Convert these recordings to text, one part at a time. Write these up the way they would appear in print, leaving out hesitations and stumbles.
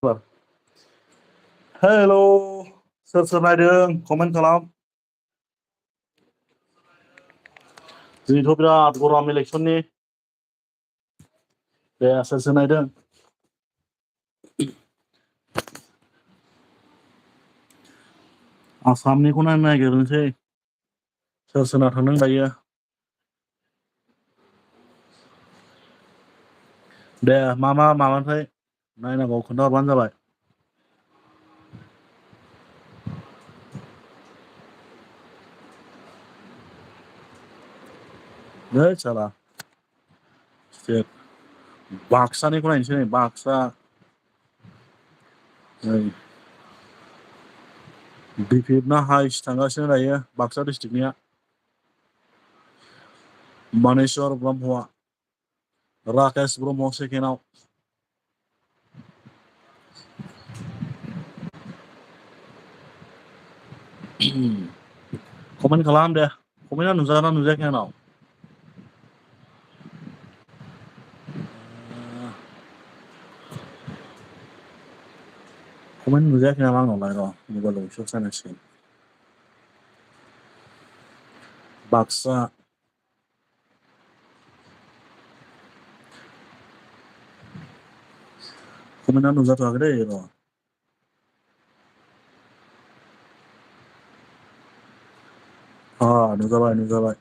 हेल' सोर सोर नायदों कमेन्ट खालाम दिनैथ' बिराद गरम इलेक्सननि दे सोर सोर नायदों आसामनिखौ नायनो नागिरनोसै सोर सोरना थांदों दायो दे मा माबानिफ्राय नायनांगौ खोन्थाहरबानो जाबाय नै साला स्टेट बाक्सानिखौ नायनोसै नै बाक्सा नै बिपिएफना हाइस्ट थांगासिनो दायो बाक्सा डिस्ट्रिक्टनिया मानेस्वर ब्रह्मआ राकेश ब्रह्म सेकेन्डआव कमेन्ट खालाम दे कमेन्टआ नुजागोना नुजायाखै आंनाव कमेन्ट नुजायाखै नामा आंनावलाय र' मबाइलाव सर्च जानांसिगोन बाक्सा कमेन्टआ नुजाथ'वाखै दै र' नुजाबाय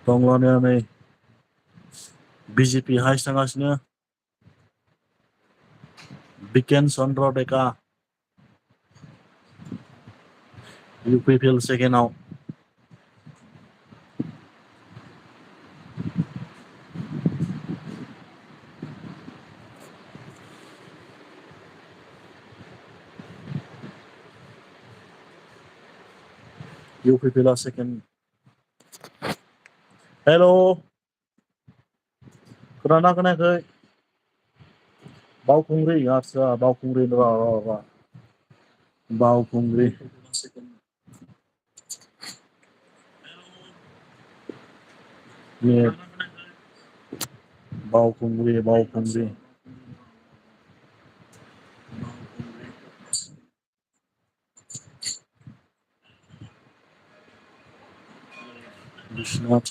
टंलानिया नै बिजेपि हाइस्ट थांगासिनो बिकेन चन्द्र डेका इउपिपिएल सेकेन्डआव इउपिपिएलआ सेकेन्ड हेल' खोनादोंना खोनायाखै बावखुंग्रि आदसा बावखुंग्रि र' बावखुंग्रि बावखुंग्रि बिश्वनाथ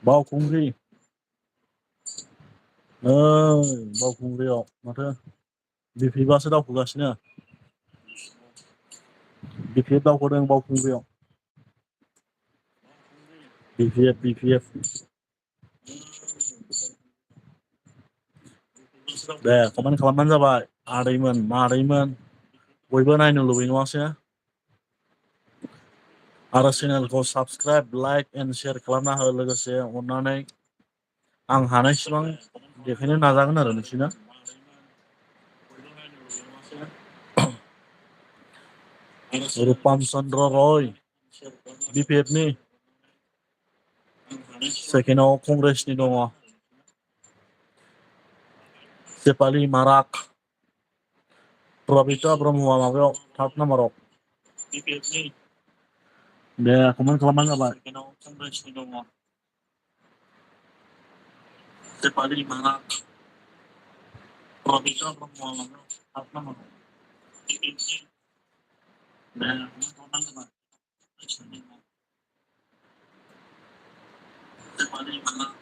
बावखुंग्रि बावखुंग्रियाव माथो बिपिएफआसो दावखोगासिनो बिपिएफ दावखोदों बावखुंग्रियाव बिपिएफ दे कमेन्ट खालामबानो जाबाय आदैमोन मादैमोन बयबो नायनो लुबैयो नङासै आरो चेनेलखौ साबस्क्राइब लाइक एन्ड शेयार खालामना हो लोगोसे अननानै आं हानायसिबां देखायनो नाजागोन आरो नोंसोरनो रूपम चन्द्र रय बिपिएफनि सेकेन्डआव कंग्रेसनि दङ सेपालि माराक प्रबिता ब्रह्मआ माबायाव थार्ड नाम्बाराव दे कमेन्ट खालामबानो जाबाय कंग्रेसनि दङ सेपालि माराक प्रबिता ब्रह्मआ माबायाव थार्ड नाम्बाराव दे कमेन्ट खालामबानो जाबाय सेपालि माराक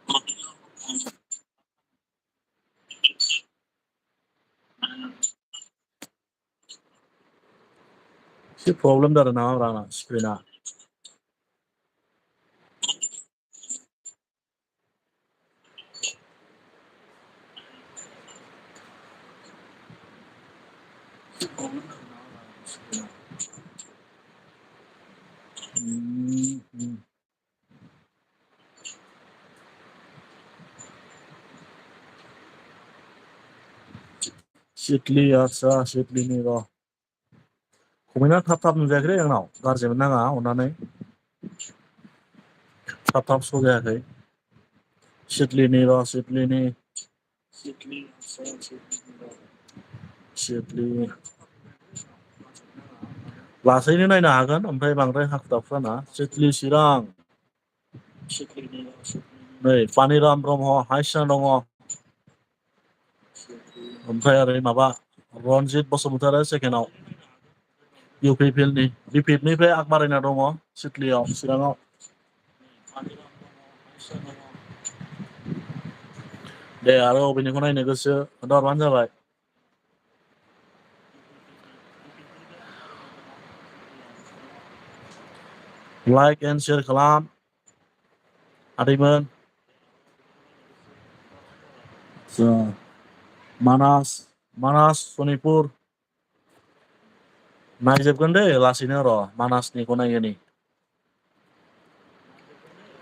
प्रबिता ब्रह्मआ एसे प्रब्लेम जादों नामा आंना स्क्रिना सिडली आदसा सिडलीनि र' कमेन्टआ थाब नुजायाखै आंनाव गाज्रि मोननाङा अननानै थाब श' जायाखै सिडलीनि सिडली लासैनो नायनो हागोन ओमफ्राय बांद्राय हाखु दाखु जाना सिडली चिरां नै पानिराम ब्रह्म हाइसा दङ ओमफ्राय ओरै माबा रनजित बसुमतारी सेकेन्डआव बिपिएफनिफ्राय आग बारायना दङ सिडलीयाव चिराङाव दे आरो अबेनिखौ नायनो गोसो खोन्थाहरबानो जाबाय लाइक एन्ड शेयार खालाम आदैमोन मानास सनितपुर नायजोबगोन दे लासैनो र' मानासनिखौ नायगोनि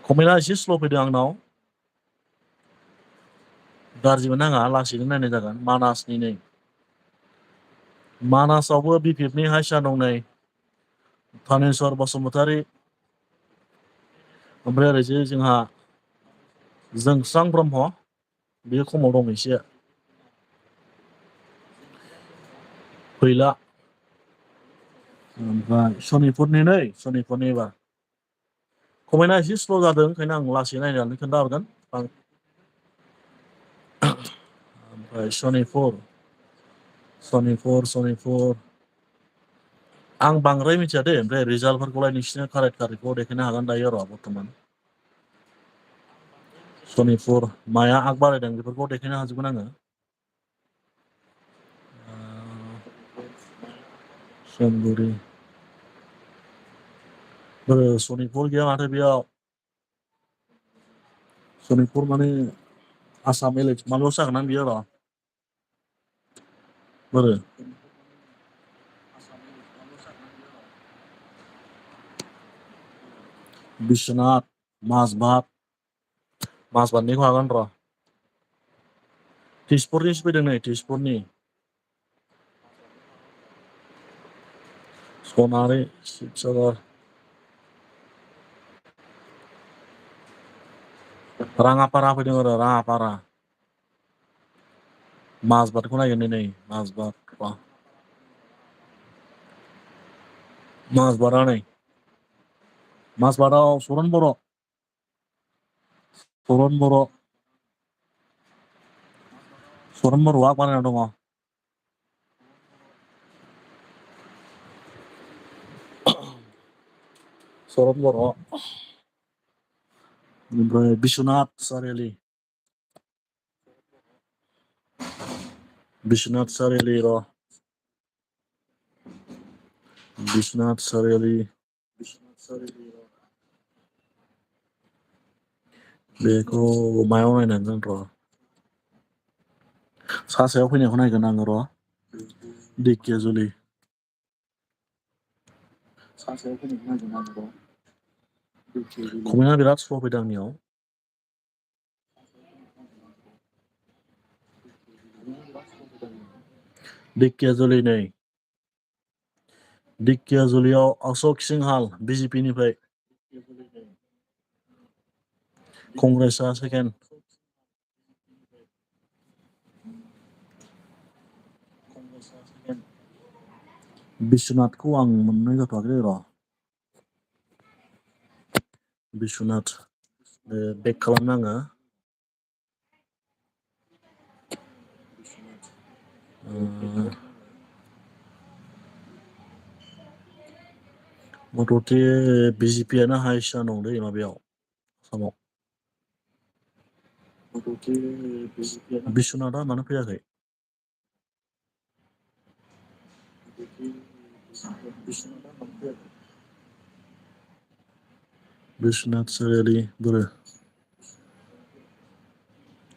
कमेन्टआ एसे स्ल' फैदों आंनाव गाज्रिबो नाङा लासैनो नायनाय जागोन मानासनि नै मानासावबो बिपिएफनि हाइसा दं नै थानेस्वर बसुमतारी ओमफ्राय ओरैजाय जोंहा जोंस्रां ब्रह्म बेयो खमाव दं एसे फैला ओमफ्राय सनितपुरनि एबार कमेन्टआ एसे स्ल' जादों ओंखायनो आं लासै नायनानै खोन्थाहरगोन ओमफ्राय सनितपुर आं बांद्राय मिथिया दे ओमफ्राय रिजाल्टफोरखौलाय नोंसिनो कारेक्ट देखायनो हागोन दायो र' बर्थमान सनितपुर माया आग बारायदों बेफोरखौ देखायनो हाजोबगोन आङो सोमगुरि सनितपुर गैया माथो बेयाव सनितपुर माने आसाम माबायावसो जागोन ना बियो र' बोरो बिश्वनाथ माजबातनिखौ हागोन र' तेजपुरनिसो फैदों नै तेजपुरनि सनारि शिबसागर राङापारा फैदों आरो राङापारा माजबातखौ नायगोन नै माजबातआ नै माजबातआव सरन बर' बर'आ बानायना दङ सरन बर' ओमफ्राय बिश्वनाथ सारियालि र' बिश्वनाथ सारियालि बेखौ मायाव नायनांगोन र' सायाव फैनायखौ नायगोन आङो र' धेकियाजुलि कमेन्टआ बिराद स्ल' फैदों आंनियाव धेकियाजुलि नै धेकियाजुलियाव अशक सिंहाल बिजेपिनिफ्राय कंग्रेसआ सेकेन्ड बिश्वनाथखौ आं मोननाय जाथ'वाखै र' बिश्वनाथ बेक खालामनो आङो मथथे बिजेपियानो हाइस दं दै माबायाव आसामाव बिश्वनाथआ मानो फैयाखै बिश्वनाथ सारियालि बोरो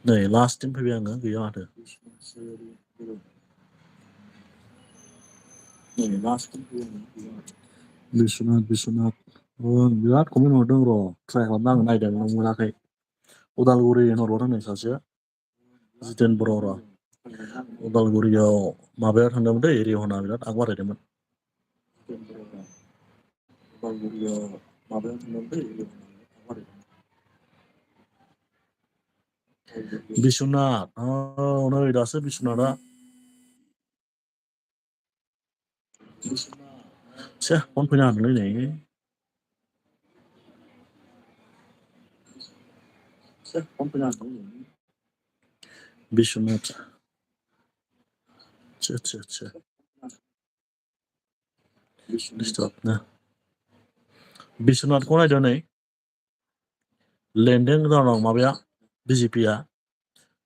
नै लास्ट टाइम फैबाय आङो गैया माथो बिश्वनाथ बिराद कमेन्ट हरदों र' ट्राइ खालामना आं नायदों मोनाखै उदालगुरि हरबावदों नै सासे जितेन बर' र' उदालगुरियाव माबायाव थांदोंमोन दै रिहना बिराद आग बारायदोंमोन बिश्वनाथ नै दासो बिश्वनाथआ से फन फैनो हादोंलै नै बिश्वनाथ अच्छा डिस्टार्बनो बिश्वनाथखौ नायदो नै लेनदेन जादों माबाया बिजेपिआ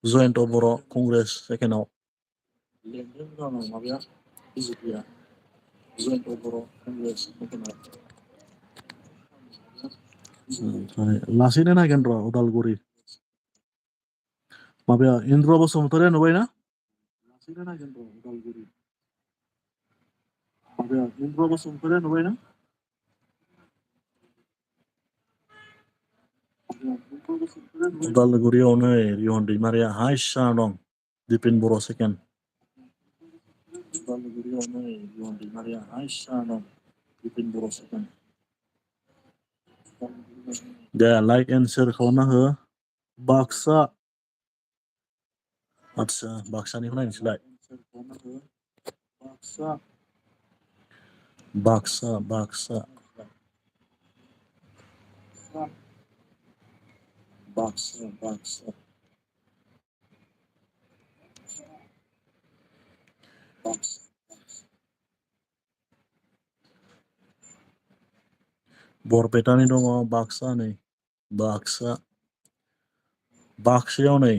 जयन्त बर' कंग्रेस सेकेन्डआव लेनदेन जादों माबाया बिजेपिआ जयन्त बर' कंग्रेस सेकेन्डआव लासैनो नायगोन र' उदालगुरि माबाया इन्द्र बसुमतारिया नुबायना लासैनो नायगोन र' उदालगुरि माबाया इन्द्र बसुमतारिया नुबायना उदालगुरियाव नै रिहन दैमारिया हाइस्ट जाना दं दिपेन बर' सेकेन्ड उदालगुरियाव नै रिहन दैमारिया हाइस्ट जाना दं दिपेन बर' सेकेन्ड दे लाइक एन्ड शेयार खालामना हो बाक्सा आदसा बाक्सानिखौ नायनोसैलाय बाक्सा बाक्सा बाक्सा बाक्सा बरपेटानि दङ बाक्सा नै बाक्सा बाक्सायाव नै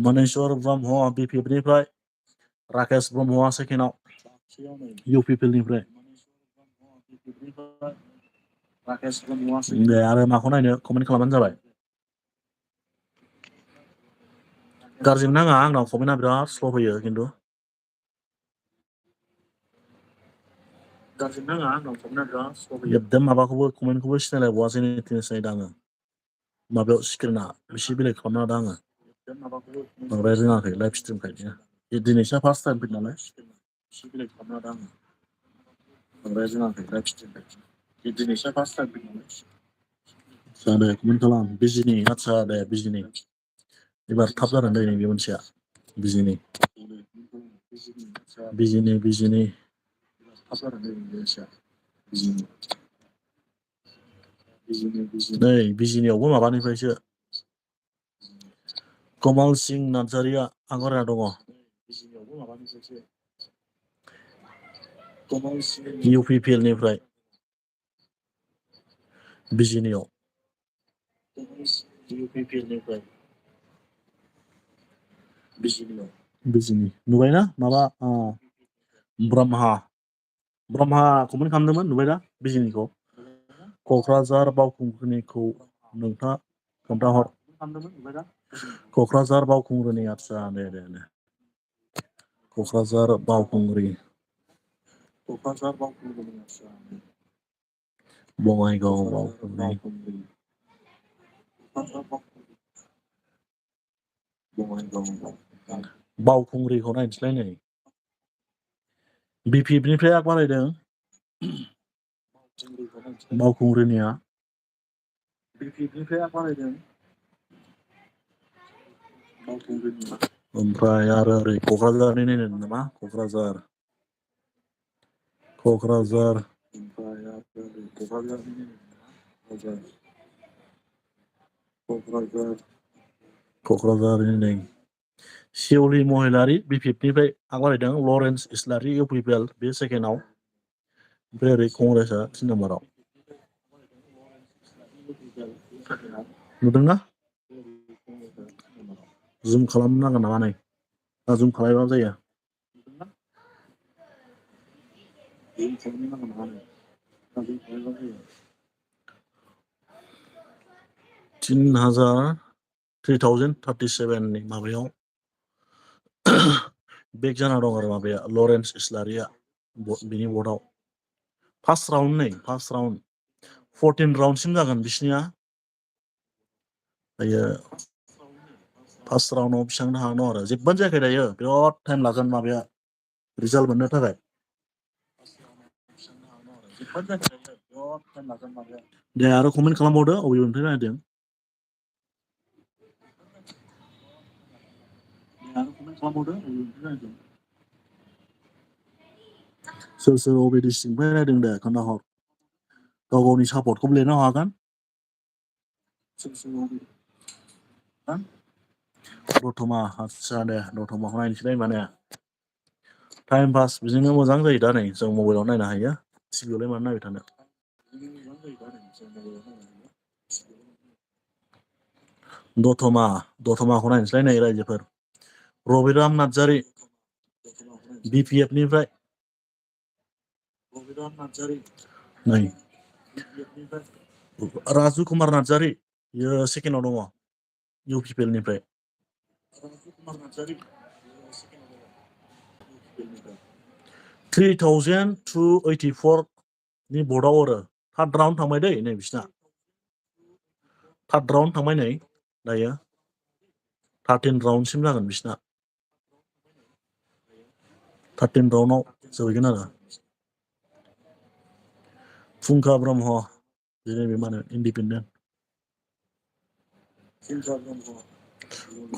मनेश्वर ब्रह्म बिपिएफनिफ्राय राकेश ब्रह्मआ सेकेन्डआव इउपिपिएलनिफ्राय दे आरो माखौ नायनो कमेन्ट खालामबानो जाबाय गाज्रि नाङा आंनाव कमेन्टआ बिराद स्ल' फैयो खिन्थु गाज्रि नाङा आंनाव कमेन्टआ बिराद स्ल' फैयो एकदम माबाखौबो कमेन्टखौबो सिनायलायबावासै नेटनिफ्राय आङो माबायाव स्क्रिना एसे बेलेग खालामना होदों आङो बांद्राय रोङाखै लाइभ स्ट्रिमखायनो दिनैसो फार्स्ट टाइम फैदों नालाय एसे बेलेग खालामना होदों आङो बांद्राय रोङाखै लाइभ स्ट्रिमखायनो दिनैसो फार्स्ट टाइम फैदों नालाय दे कमेन्ट खालाम बिजिनि आदसा दे बिजिनि एबार थाब जादों दै नैबे मोनसेया बिजिनि बिजिनि थाब जादों दै नैबे मोनसेया नै बिजिनियावबो माबानिफ्रायसो कमल सिं नार्जारिया आगरा दङ इउपिपिएलनिफ्राय बिजिनियाव इउपिपिएलनिफ्राय बिजिनि नुबायना माबा ब्रह्मा कमेन्ट खालामदोंमोन नुबायना बिजिनिखौ क'क्राझार बावखुंग्रिनिखौ नोंथाङा खोन्थाहर क'क्राझार बावखुंग्रिनि आदसा दे क'क्राझार बावखुंग्रि बङाइगाव बावखुंग्रि बावखुंग्रिखौ नायनोसैलाय नै बिपिएफनिफ्राय आग बारायदों बावखुंग्रिनिया बिपिएफनिफ्राय आग बारायदों ओमफ्राय आरो ओरै क'क्राझारनि नायनो नामा क'क्राझार ओमफ्राय आरो ओरै क'क्राझारनि नै शिवली महिलारि बिपिएफनिफ्राय आग बारायदों लरेन्स इस्लारि इउपिपिएल बे सेकेन्डआव ओमफ्राय ओरै कंग्रेसआ 3 नाम्बाराव नुदोंना जुम खालामनांगोन नामा नै जुम खालामबाबो जायो 3037 नि माबायाव बेक जाना दं आरो माबाया लरेन्स इस्लारिया बिनि भटआव फार्स्ट राउन्ड 14 राउन्डसिम जागोन बिसिनिया दायो फार्स्ट राउन्डआव बेसेबां हागोन आरो जेबोआनो जायाखै दायो बिराद टाइम लागोन माबाया रिजाल्ट मोननो थाखाय दे आरो कमेन्ट खालामबावदो अबेनिफ्राय नायदों सोर सोर अबे डिस्ट्रिक्टनिफ्राय नायदों दे खोन्थाहर गाव गावनि सापर्टखौ लिरनो हागोन दतमा आदसा दे दतमाखौ नायनोसैलाय माने टाइम पास बिदिनो मोजां जायो दा नै जों मबाइलाव नायनो हायो टिभियावलाय मानो नायबाय थानो दतमाखौ नायनोसैलाय नै रायजोफोर रबिराम नार्जारि BPF निफ्राय नै राजु कुमार नार्जारि बियो सेकेन्डआव दङ UPPL निफ्राय 3284 नि बर्डआव आरो थार्ड राउन्ड थांबाय दै नै बिसिना थार्ड राउन्ड थांबाय नै दायो 13 राउन्डसिम जागोन बिसिना 13 राउन्डआव जोबहैगोन आरो फुंखा ब्रह्म बिदिनो बे मा होनो इन्डिपेन्डेन्ट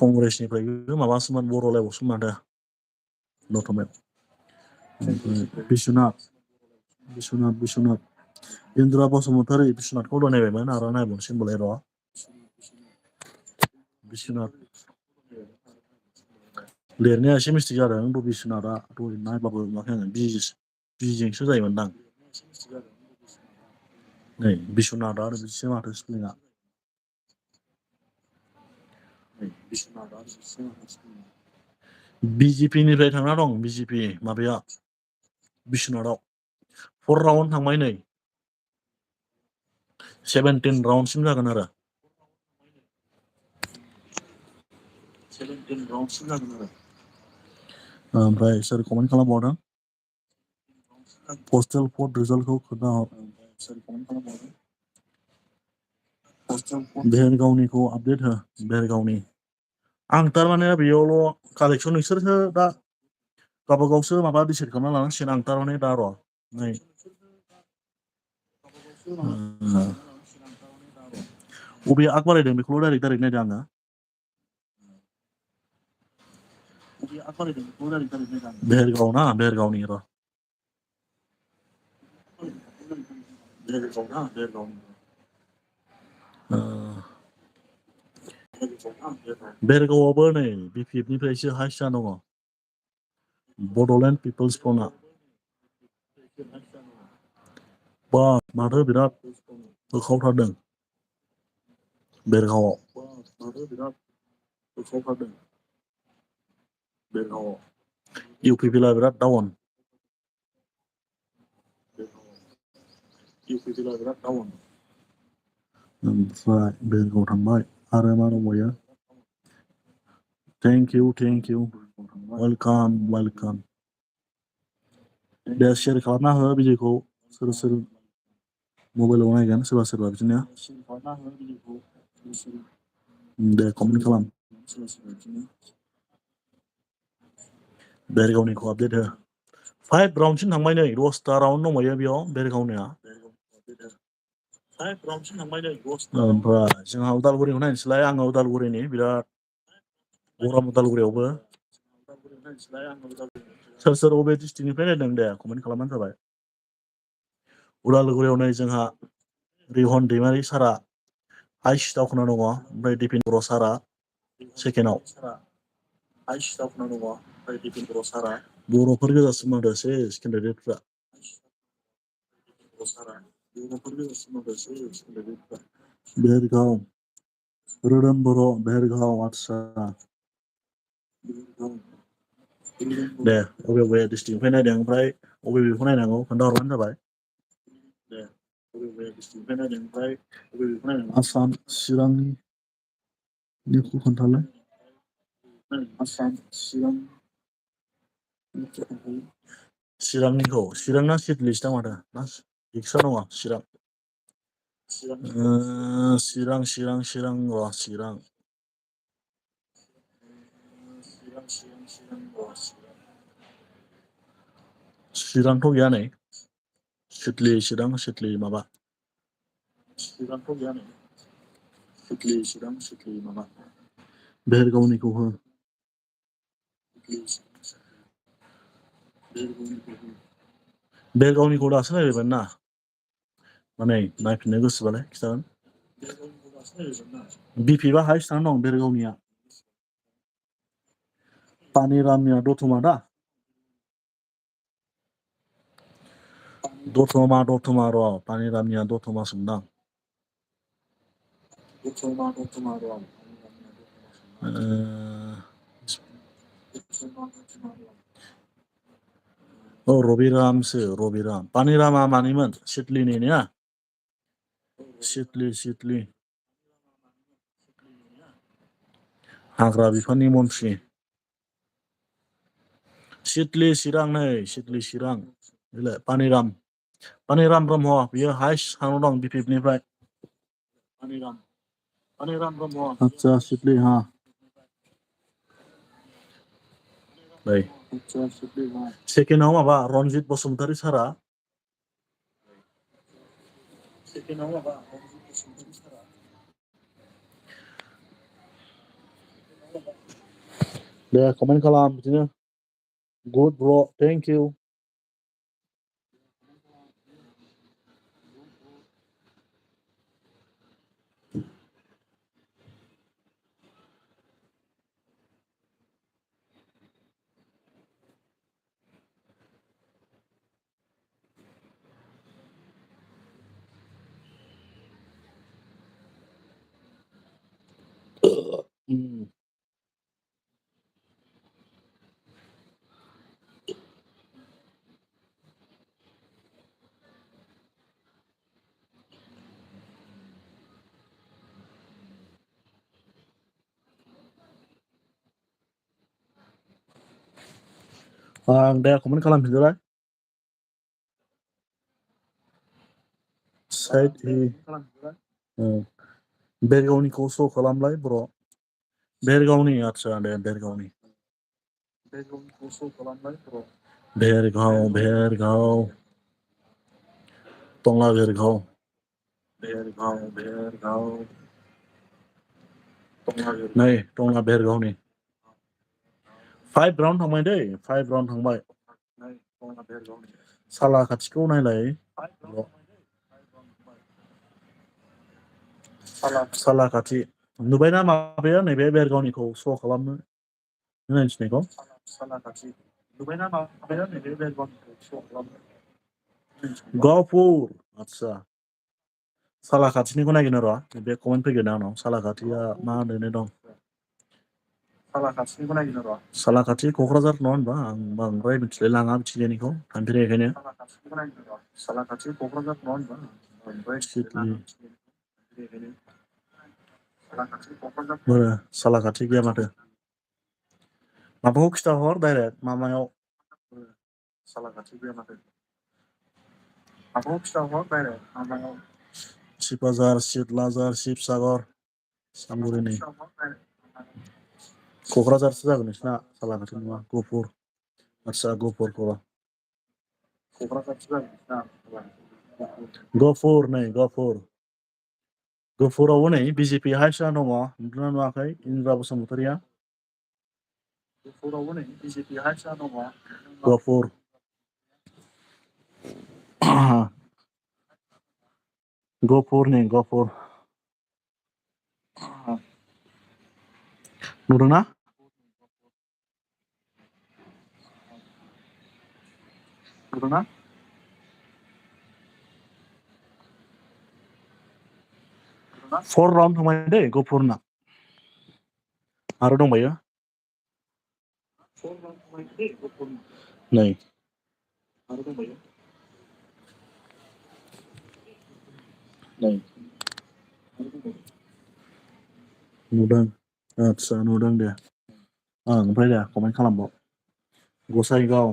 कंग्रेसनिफ्रायबो माबासोमोन बर' लाइफआवसोमोन माथो दतमायाव बिश्वनाथ इन्द्रा बसुमतारी बिश्वनाथखौ दहाय नायबायमोन आरो नायबावनोसै र' बिश्वनाथ लिरनाया एसे मिस्टेक जादों बिश्वनाथआ दहाय नायबाबो नुवाखै आङो बिजोंसो जायोमोनदां नै बिश्वनाथआ आरो बिदिसो माथो स्पेलिंआ BJP निफ्राय थांना दं BJP माबाया बिश्वनाथआव 4 राउन्ड थांबाय नै 17 राउन्डसिम जागोन आरो ओमफ्राय सोर कमेन्ट खालामबावदों पस्टेल भट रिजाल्टखौ खोन्थाहर भेरगावनिखौ आपडेट हो भेरगावनि आं थारमाने बेयावल' कालेक्सन नोंसोरसो दा गावबागावसो माबा डिसाइड खालामना लानांसिगोन आं थारमाने दा र' नै बबे आग बारायदों बेखौल' डाइरेक्ट नायदों आङो भेरगाव ना भेरगावनि र' भेरगावआवबो नै BPF निफ्रायसो हाइस्ट जाना दङ बड'लेण्ड पिपल्स फ्रन्टआ बा माथो बिराद होख्रावथारदों भेरगावआव UPPLआ बिराद डाउन ओमफ्राय भेरगाव थांबाय आरो मा दंबायो थेंक इउ वेलकाम दे शेयार खालामना हो भिडिअखौ सोर मबाइलाव नायगोन सोरबा बिदिनो दे कमेन्ट खालाम भेरगावनिखौ आपडेट हो 5 राउन्डसिम थांबाय नै 10टा राउन्ड दंबायो बेयाव भेरगावनिया ओमफ्राय जोंहा उदालगुरिखौ नायनोसैलाय आङो उदालगुरिनि बिराद गरम उदालगुरियावबो सोर अबे डिस्ट्रिक्टनिफ्राय नायदों दे कमेन्ट खालामबानो जाबाय उदालगुरियाव नै जोंहा रिहन दैमारि सारा हाइस्ट दावखोना दङ ओमफ्राय दिपिन बर' सारा सेकेन्डआव बर'फोर गोजासो माथो सेस केन्डिडेटफ्रा भेरगाव रोदोम बर' भेरगाव आदसा दे अबे डिस्ट्रिक्टनिफ्राय नायदों ओमफ्राय अबेखौ नायनांगौ खोन्थाहरबानो जाबाय आसाम चिरांनिखौ खोन्थालाय चिरांना सिडलि लिस्टआ माथो ना एक्सट्रा दङ चिरां चिरांथ' गैया नै सिडलि माबा भेरगावनिखौ हो बेरगावनिखौ दासो नायबायमोन ना माने नायफिननो गोसोबालाय खिथागोन बिपिबा हाइस्ट थांना दं बेरगावनिया पानिरामनिया दतमा दा दतमा र' पानिरामनिया दतमा सोंदां दतमा र' औ रबिराम पानिरामा मानिमोन सिडलिनि ना सिडली हाग्रा बिफाननि मन्थ्रि सिडली चिरां बेलाय पानिराम ब्रह्म बियो हाइस्ट थांना दं बिपिएफनिफ्राय पानिराम ब्रह्म आतसा सिडली हा सेकेन्डआव माबा रनजित बसुमतारी सारा दे कमेन्ट खालाम बिदिनो गुड ब्र थेंक इउ आं दे कमेन्ट खालामफिनजोलाय साइड बेरगावनिखौ श' खालामलाय ब्र बेरगावनि आतसा दे बेरगावनि भेरगाव टंला भेरगाव नै टंला भेरगावनि 5 राउन्ड थांबाय दै 5 राउन्ड थांबाय साला खाथिखौ नायलाय साला खाथि नुबायना माबाया नैबे बेरगावनिखौ श' खालामनो नायथिनायखौ गहपुर आतसा साला खाथिनिखौ नायगोन र' बे कमेन्ट फैगोन आंनाव साला खाथिया मा होननो दं साला खाथि क'क्राझार नङा होनबा आं बांद्राय मिथिलाय लाङा मिथिनायनिखौ थांफेरैखायनो साला खाथि गैया माथो माबाखौ खिथाहर डाइरेक्ट माबायाव सिपाझार सिदलाजार शिबसागर सामगुरिनि क'क्राझारसो जागोन नोंसिना सालाकाथि नङा गहपुर आतसा गहपुरखौ गहपुरावबो नै बिजेपि हाइस्ट जाना दङ नुदोंना नुवाखै इन्द्रा बसुमतारिया गहपुर गहपुर नुदोंना फर राउन्ड थांबाय दै गहपुरना आरो दंबायो नै नुदों आतसा नुदों दे ओमफ्राय दे कमेन्ट खालामबाव गसाइगाव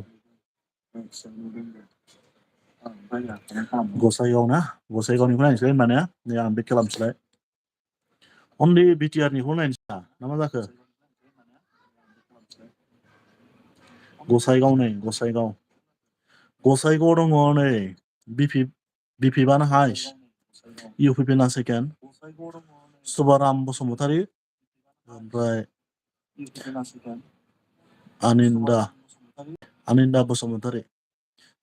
ना गसाइगावनिखौ नायनोसै होनबा ने नै आं बेक खालामसैलाय अनलि बिटिआरनिखौ नायनोसै ना मा जाखो गसाइगाव दङ नै बिपिएफआनो हाइस्ट इउपिपिएलआ सेकेन्ड सुबाराम बसुमतारी ओमफ्राय आनिन्दा बसुमतारी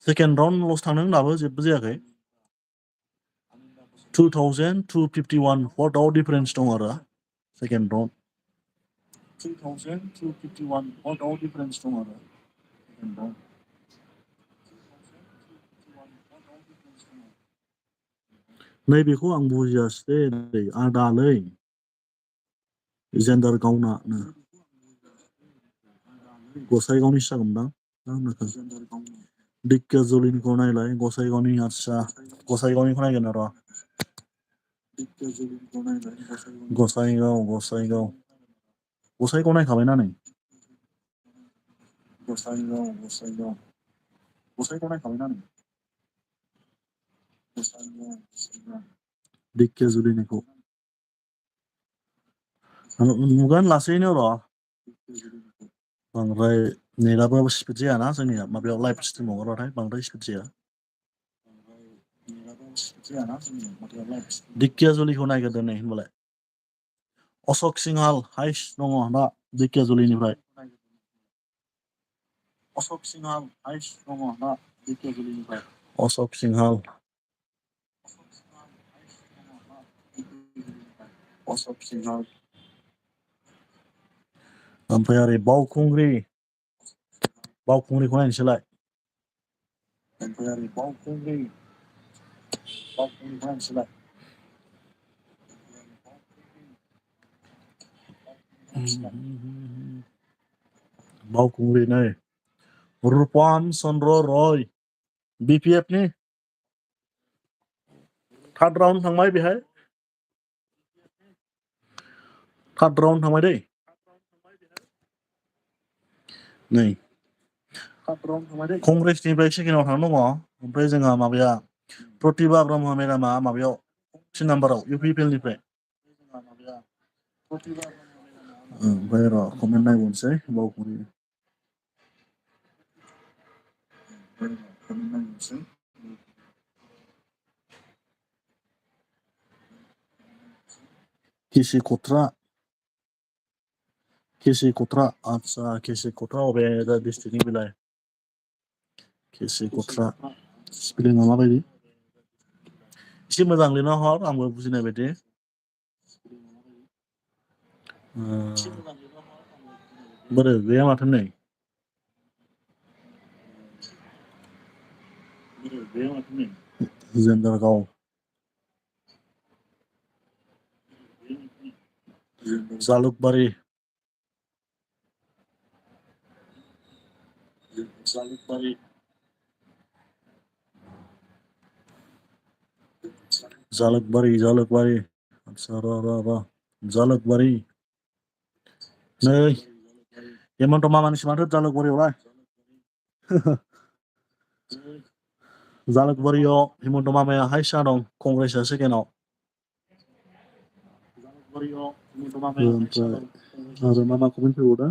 सेकेन्ड राउन्ड ल'सो थांदों दाबो जेबो जायाखै 2251 भटआव डिफारेन्स दं आरो सेकेन्ड राउन्ड 2251 भटआव डिफारेन्स दं आरो सेकेन्ड राउन्ड नैबेखौ आं बुजियासै दै आदालै जेन्डार गावना गसाइगावनि जागोनदां ढेकियाजुलिनिखौ नायलाय गसाइगावनि आदसा गसाइगावनिखौ नायगोन र' गसाइगाव नायखाबायना नै गसाइगाव नायखाबायना नै ढेकियाजुलिनिखौ नुगोन लासैनो र' बांद्राय नेटआबो स्पिड जायाना जोंनिया माबायाव लाइभ स्ट्रिमाव हगारबाथाय बांद्राय स्पिड जाया ढेकियाजुलिखौ नायग्रोदो नै होनबालाय अशक सिंहाल हाइस्ट दङ दा ढेकियाजुलिनिफ्राय अशक सिंहाल ओमफ्राय ओरै बावखुंग्रिखौ नायनोसैलाय बावखुंग्रि नै रुपम चन्द्र रय BPF नि थार्ड राउन्ड थांबाय बेहाय थार्ड राउन्ड थांबाय दै नै कंग्रेसनिफ्राय सेकेन्डआव थांना दङ ओमफ्राय जोंहा माबाया प्रतिभा ब्रह्म मेडामा माबायाव 3 नाम्बाराव UPPL-निफ्राय ओमफ्राय र' कमेन्ट नायबावनोसै बावखुंग्रि केसि खत्रा आदसा केसि खत्रा अबे डिस्ट्रिक्टनि बेलाय केसि खत्रा स्पेलिंआ माबायदि एसे मोजां लिरना हर आंबो बुजिनाय बायदि बोरो गैया माथो नै जेन्डारगाव जालुकबारि आदसा र' जालुकबारि नै हेमन्त मामानिसो माथो जालुकबारियावलाय जालुकबारियाव हेमन्त मामाया हाइस्ट दं कंग्रेसआ सेकेन्डआव आरो मा कमेन्ट फैबावदों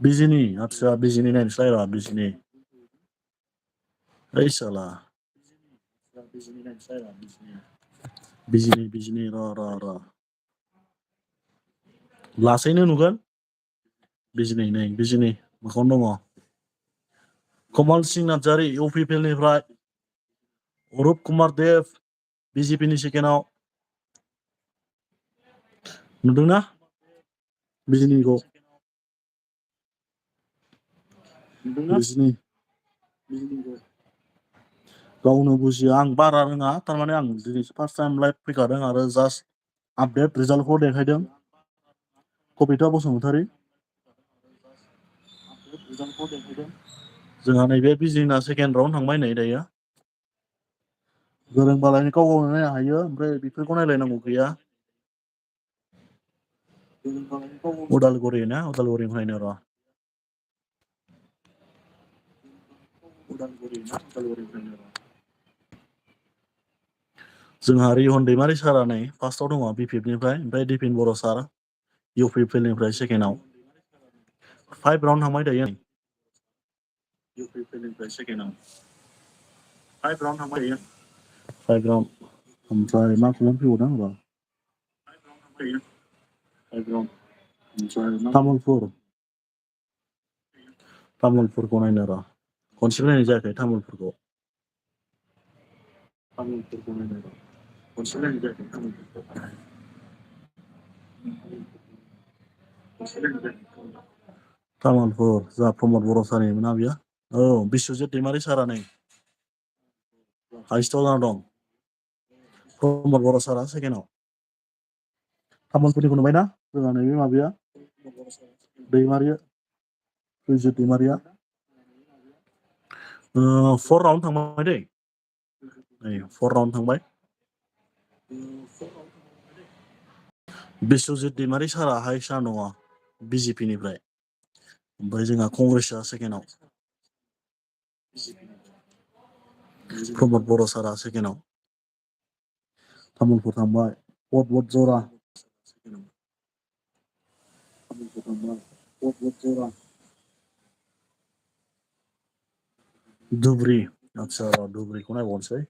बिजिनि आदसा बिजिनि नायनोसैलाय र' ओइ साला बिजिनि र' लासैनो नुगोन बिजिनि मोखाङावनो दङ कमल सिंह नार्जारि UPPL-निफ्राय अरुप कुमार देव BJP-नि सेकेन्डआव नुदोंना बिजिनिखौ गावनो बुजिया आं बारा रोङा थारमाने आं दिनैसो फार्स्ट टाइम लाइभ फैखादों आरो जास्ट आपडेट रिजाल्टखौ देखायदों कबिता बसुमतारि जोंहा नैबे बिजिना सेकेन्ड राउन्ड थांबाय नै दायो गोरोंबालाय गाव गावनो नायनो हायो ओमफ्राय बेफोरखौ नायलायनांगौ गैया उदालगुरि नायनो र' जोंहा रिहन दैमारि सारा नै फार्स्टआव दङ BPF-निफ्राय ओमफ्राय दिपिन बर' सार UPPL-निफ्राय सेकेन्डआव 5 राउन्ड थांबाय दायो UPPL-निफ्राय सेकेन्डआव 5 राउन्ड ओमफ्राय मा कमेन्ट फैबावदों र' तामुलपुरखौ नायनो र' खनसेबो नायनाय जायाखै तामुलफोरखौ नायनाय र' खनसेबो नायनाय जायाखै तामुलफोरखौ तामुलपुर जा प्रमद बर' सारनिमोन ना बियो औ बिश्वजित दैमारि सारा नै हाइस्टआव जाना दं प्रमद बर' सारा सेकेन्डआव तामुलपुरनिखौ नुबायना जोंहा नैबे माबाया दैमारि बिश्वजित दैमारिया 4 राउन्ड थांबाय दै नै 4 राउन्ड थांबाय बिश्वजित दैमारि सारा हाइस्ट जाना दङ BJP निफ्राय ओमफ्राय जोंहा कंग्रेसआ सेकेन्डआव प्रमद बर' सारा सेकेन्डआव तामुलपुर थांबाय भट जरा धुबुरी आदसा धुबुरीखौ नायबावनोसै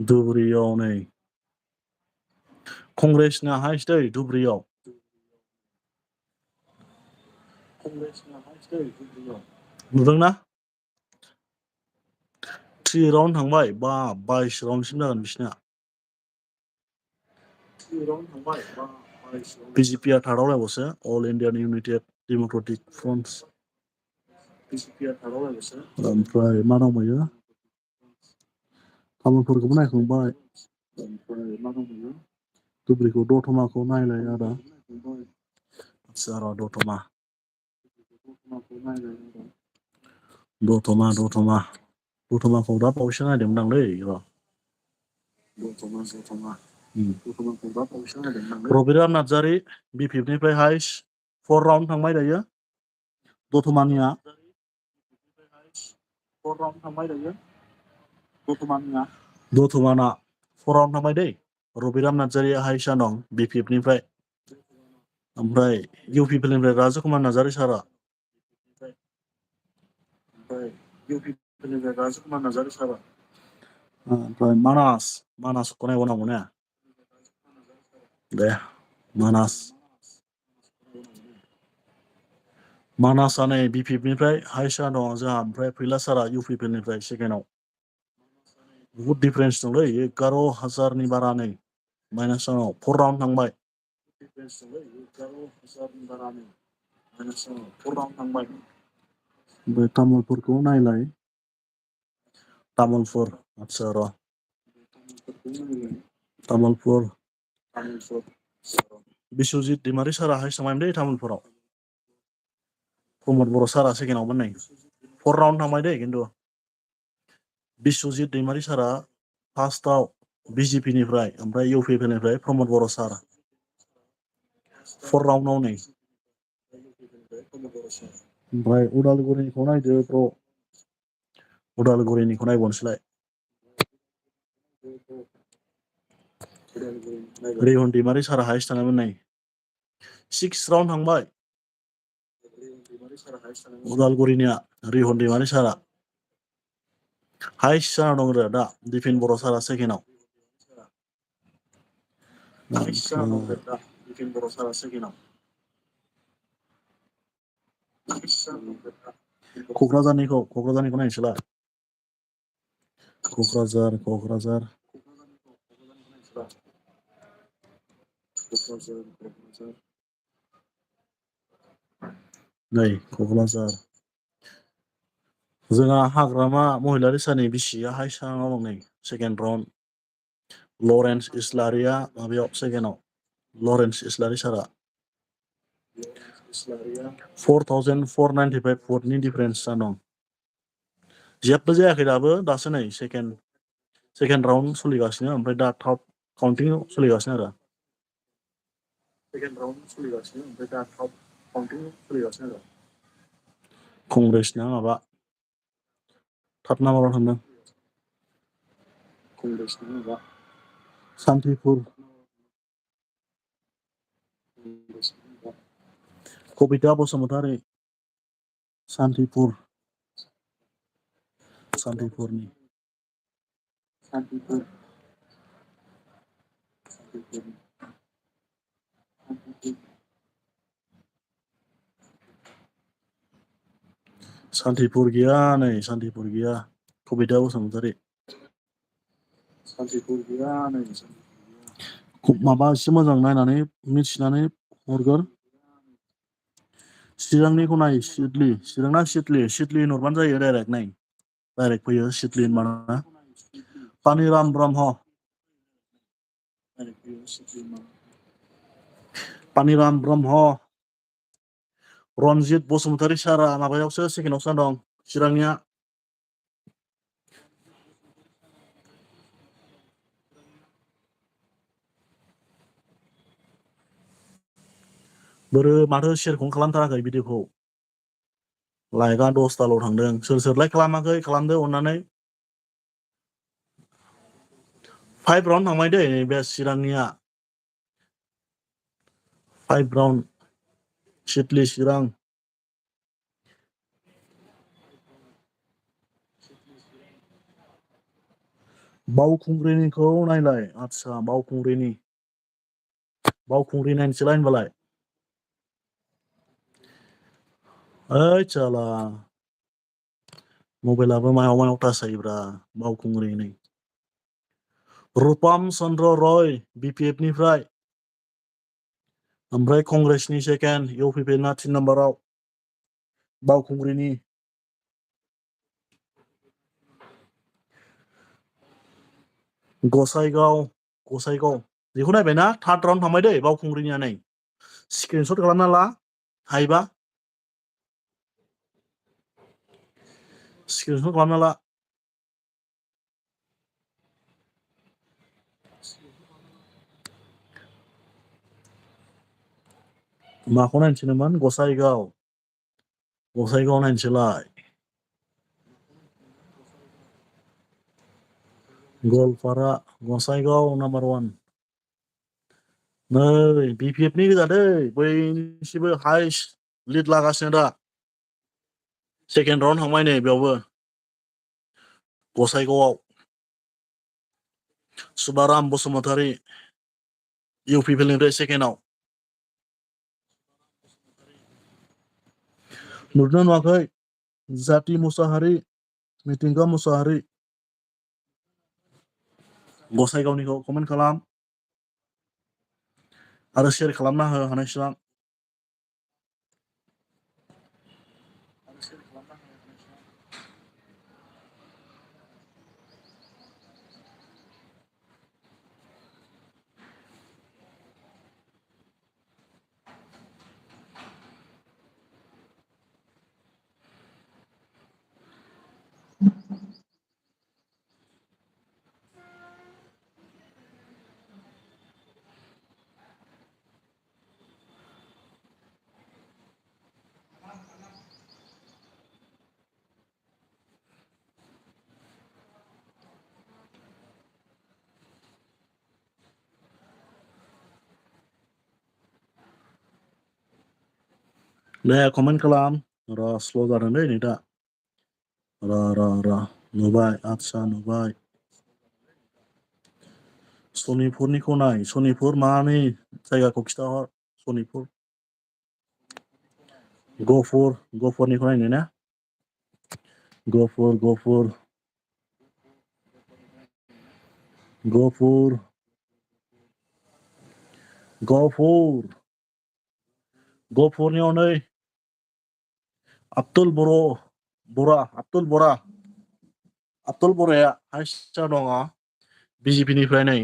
धुबुरीयाव नै कंग्रेसना हाइस्ट दै धुबुरीयाव नुदोंना 3 राउन्ड थांबाय बा 22 राउन्डसिम जागोन बिसिना BJP आ थार्डआव लायबावसो अल इन्डियान इउनाइटेड डेम'क्रेटिक फ्रन्ट ओमफ्राय मा दंबायो तामुलपुरखौबो नायखांबाय धुबुरीखौ दतमाखौ नायलाय आदा आदसा र' दतमाखौ दा बावैसो नायदोंमोन आं दै र' रबिराम नार्जारि B5निफ्राय हाइस्ट 4 राउन्ड थांबाय दायो दतमानिया दतमाना 4 राउन्ड थांबाय दै रबिराम नार्जारिया हाइस्ट जाना दं B5निफ्राय ओमफ्राय UPनिफ्राय राजकुमार नार्जारि सारा ओमफ्राय मानासखौ नायबावनांगौ ने दे मानासआ नै B5निफ्राय हाइस्ट जाना दङ जोंहा ओमफ्राय फैला सारा UPनिफ्राय सेकेन्डआव बुहुत डिफारेन्स दंलै 11,000नि बारा नै माइनास 4 राउन्ड थांबाय ओमफ्राय तामुलपुरखौ नायलाय तामुलपुर आदसा र' तामुलपुर बिश्वजित दैमारि सारा हाइस्ट थांबायमोन दै तामुलपुराव प्रमद बर' सारा सेकेन्डआवमोन नै 4 राउन्ड थांबाय दै खिन्थु बिश्वजित दैमारि सारा फार्स्टआव BJPनिफ्राय ओमफ्राय UPनिफ्राय प्रमद बर' सार 4 राउन्डआव नै ओमफ्राय उदालगुरिनिखौ नायदो ब्र' उदालगुरिनिखौ नायबावनोसैलाय रिहन दैमारि सारा हाइस्ट थांबायमोन नै 6 राउन्ड थांबाय उदालगुरिनिया रिहन दैमारि सारा हाइस्ट जाना दं आरो दा दिपेन बर' सारा सेकेन्डआव क'क्राझारनिखौ नायनोसैलाय क'क्राझार नै क'क्राझार जोंहा हाग्रामा महिलारि सारनि बिसिया हाइस्ट जाना दं नै सेकेन्ड राउन्ड लरेन्स इस्लारिया माबायाव सेकेन्डआव लरेन्स इस्लारि सारा 4,495 भटनि डिफारेन्स जाना दं जेबो जायाखै दासो नै सेकेन्ड राउन्ड सोलिगासिनो ओमफ्राय दा थार्ड काउन्टिं सोलिगासिनो आरो कंग्रेसना माबा थार्ड नाम्बाराव थांदों सान्तिपुर कबिता बसुमतारि सान्तिपुरनि सान्तिपुर गैया नै सान्तिपुर गैया कबिता बसुमतारी माबा एसे मोजां नायनानै मिथिनानै हरगोन चिरांनिखौ नाय सिडली चिरांना सिडली हरबानो जायो डाइरेक्ट फैयो सिडली होनबाना पानिराम ब्रह्म पानिराम ब्रह्म रनजित बसुमतारी सारा माबायावसो सेकेन्डआवसो दं चिरांनिया बोरो माथो शेयारखौनो खालामथाराखै भिडिअखौ लाइकआ 10ताल' थांदों सोर लाइक खालामाखै खालामदो अननानै 5 राउन्ड थांबाय दै नैबे चिरांनिया 5 राउन्ड सिडली चिरां बावखुंग्रिनिखौ नायलाय आदसा बावखुंग्रि नायनोसैलाय होनबालाय ओइ चाला मबाइलाबो मायाव टाच जायोब्रा बावखुंग्रि रुपम चन्द्र रय BPF निफ्राय ओमफ्राय कंग्रेसनि सेकेन्ड इउपिपिएलना 3 नाम्बाराव बावखुंग्रिनि गसाइगाव बेखौ नायबायना 3rd राउन्ड थांबाय दै बावखुंग्रिनिया नै स्क्रिनशट खालामना ला हायोबा स्क्रिनशट खालामना ला माखौ नायनोसैमोन गसाइगाव नायनोसैलाय गवालपारा गसाइगाव नाम्बार 1 नै BPF नि गोजा दै बयनिसिबो हाइस्ट लिड लागासिनो दा सेकेन्ड राउन्ड थांबाय नै बेयावबो गसाइगावआव सुबाराम बसुमतारी इउपिपिएलनिफ्राय सेकेन्डआव नुदोंना नुवाखै जाति मुसाहारि मिथिंगा मुसाहारि गसाइगावनिखौ कमेन्ट खालाम आरो शेयार खालामना हो हानायसिबां दे कमेन्ट खालाम र स्ल' जादों दै नै दा र नुबाय आदसा नुबाय सनितपुरनिखौ नाय सनितपुर मानि जायगाखौ खिथाहर सनितपुर गहपुरनिखौ नायनो ना गहपुरनियाव नै आब्दुल बराया हाइस्ट दङ BJP निफ्राय नै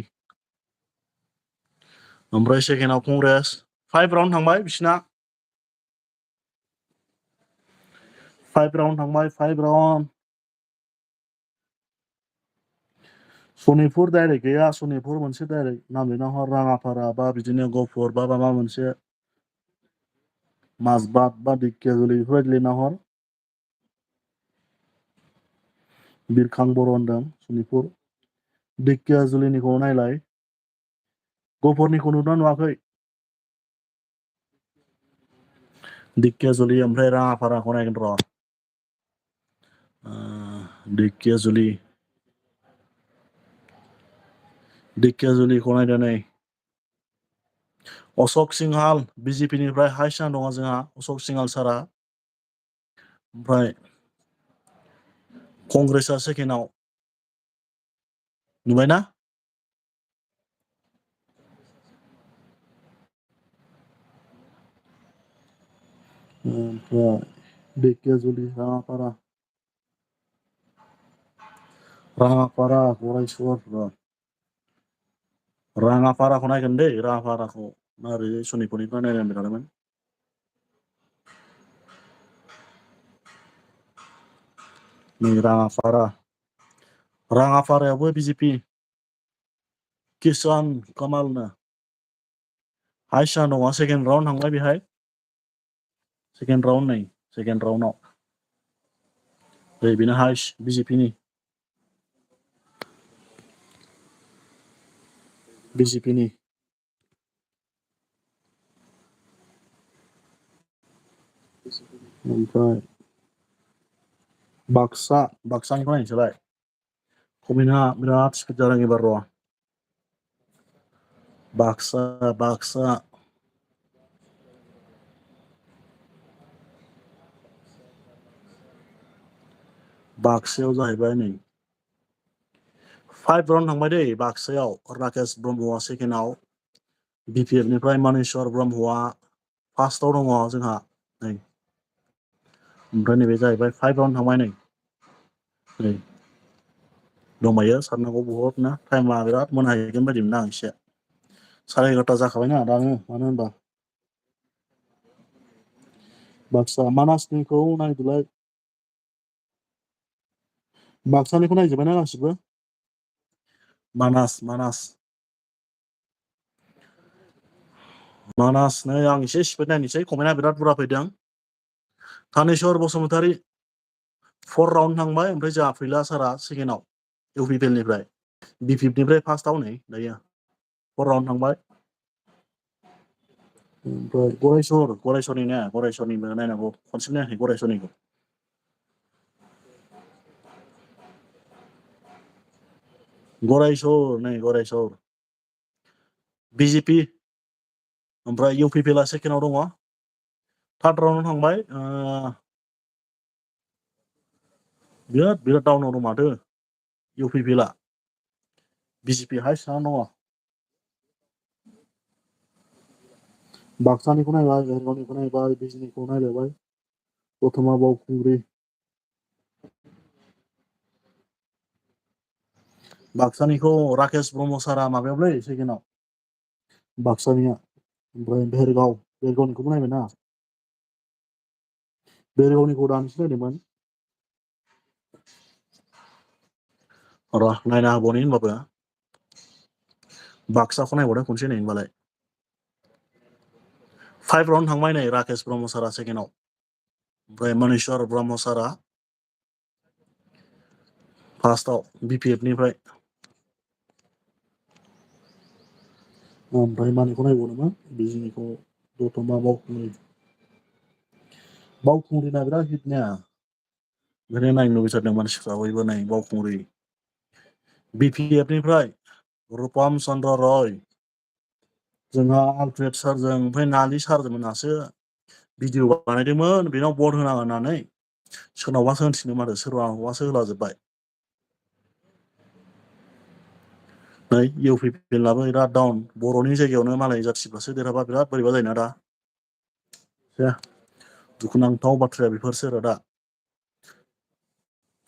ओमफ्राय सेकेन्डआव कंग्रेस 5 राउन्ड थांबाय बिसिना 5 राउन्ड थांबाय 5 राउन्ड सनितपुर डाइरेक्ट गैया सनितपुर मोनसे डाइरेक्ट नाम लिरना हर राङापारा बा बिदिनो गहपुर बा माबा मोनसे माजबाट बा ढेकियाजुलि बेफोरबायदि लिरना हर बिरखां बर' होनदों सनितपुर ढेकियाजुलिनिखौ नायलाय गहपुरनिखौ नुदोंना नुवाखै ढेकियाजुलि ओमफ्राय राङापाराखौ नायगोन र' ढेकियाजुलिखौ नायदो नै अशोक सिंहाल BJP निफ्राय हाइस जाना दङ जोंहा अशोक सिंहाल सारा ओमफ्राय कंग्रेसआ सेकेन्डआव नुबायना ओमफ्राय ढेकियाजुलि राङापारा गरायसर राङापाराखौ नायगोन दै राङापाराखौ ओरै सनितपुरनिफ्राय नायनानै थादोंमोन नै राङापारायावबो BJP किसान कमालनो हाइस जाना दङ सेकेन्ड राउन्ड थांबाय बेहाय सेकेन्ड राउन्डआव बेनो हाइस BJP नि ओमफ्राय बाक्सानिखौ नायनोसैलाय कमेन्टआ बिराद स्पिड जादों एबार र' बाक्सा बाक्सायाव जाहैबाय नै 5 राउन्ड थांबाय दै बाक्सायाव राकेश ब्रह्मआ सेकेन्डआव BPF निफ्राय मानेश्वर ब्रह्मआ फार्स्टआव दङ जोंहा नै ओमफ्राय नैबे जाहैबाय 5 राउन्ड थांबाय नै दंबायो सारनांगौ बहुतनो टाइमा बिराद मोनहैगोन बायदि मोनदों आं एसे 11:30 जाखाबायना दानो मानो होनबा बाक्सा मानासनिखौ नायदोलाय बाक्सानिखौ नायजोब्बायना गासिबो मानास नै आं एसे स्पिड नायनोसै कमेन्टआ बिराद बुरजा फैदों थानेश्वर बसुमतारी 4 राउन्ड थांबाय ओमफ्राय जोंहा फैला सारा सेकेन्डआव UPPL निफ्राय BPF निफ्राय फार्स्टआव नै दायो 4 राउन्ड थांबाय ओमफ्राय गरायसरनिबो नायनांगौ खनसे नायाखै गरायसरनिखौ गरायसर BJP ओमफ्राय UPPL सेकेन्डआव दङ 3rd राउन्डआव थांबाय बिराद डाउनाव दं माथो UPPL BJP हाइस जाना दङ बाक्सानिखौ नायबाय बेरगावनिखौ नायबाय बिजनिखौ नायलायबाय दतमा बावखुंग्रि बाक्सानिखौ राकेश ब्रह्म सारा माबायावलै सेकेन्डआव बाक्सानिया ओमफ्राय बेरगावनिखौबो नायबायना बेरगावनिखौ दानसो नायदोंमोन र' नायना होबावनि होनबाबो बाक्साखौ नायबावदों खनसे नै होनबालाय 5 राउन्ड थांबाय नै राकेश ब्रह्म सारा सेकेन्डआव ओमफ्राय मनेश्वर ब्रह्म सारा फार्स्टआव BPF निफ्राय ओमफ्राय मानिखौ नायबावदोंमोन बिजनिखौ दतमा बावखुंग्रिना बिराद हिटना ओंखायनो नायनो लुबैथारदों मानसिफ्रा बयबो नै बावखुंग्रि BPF निफ्राय रुपम चन्द्र रय जोंहा आलफ्रेड सारजों ओमफ्राय नालि सारजों मोनासो भिडिअ बानायदोंमोन बेनाव भट होनांगौ होननानै सोरनावबासो होनथिनो माथो सोरबासो होलाजोब्बाय नै UPPLआबो बिराद डाउन बर'नि जायगायावनो मालाय जाथिफ्रासो देरहाबा बिराद बोरैबा जायोना दा दुखुनांथाव बाथ्राया बेफोरसो आरो दा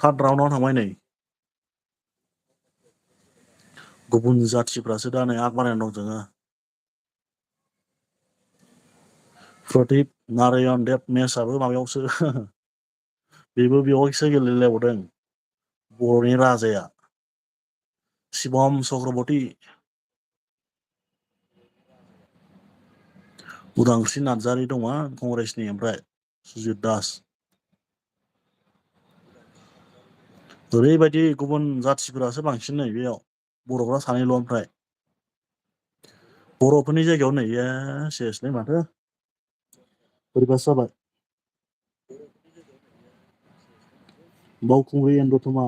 3rd राउन्डआव थांबाय नै गुबुन जाथिफ्रासो दा नै आग बारायनानै दं जोङो प्रदीप नारायण देब मेसआबो माबायावसो बेबो बेयावसो गेलेलायबावदों बर'नि राजाया शिवम चक्रबर्ती उदांस्रि नार्जारि दङ कंग्रेसनि ओमफ्राय सुजित दास ओरैबायदि गुबुन जाथिफोरासो बांसिन नै बेयाव बर'फ्रा सानैल' ओमफ्राय बर'फोरनि जायगायाव नै सेसलै माथो बोरैबासो जाबाय बावखुंग्रि एन्ड दतमा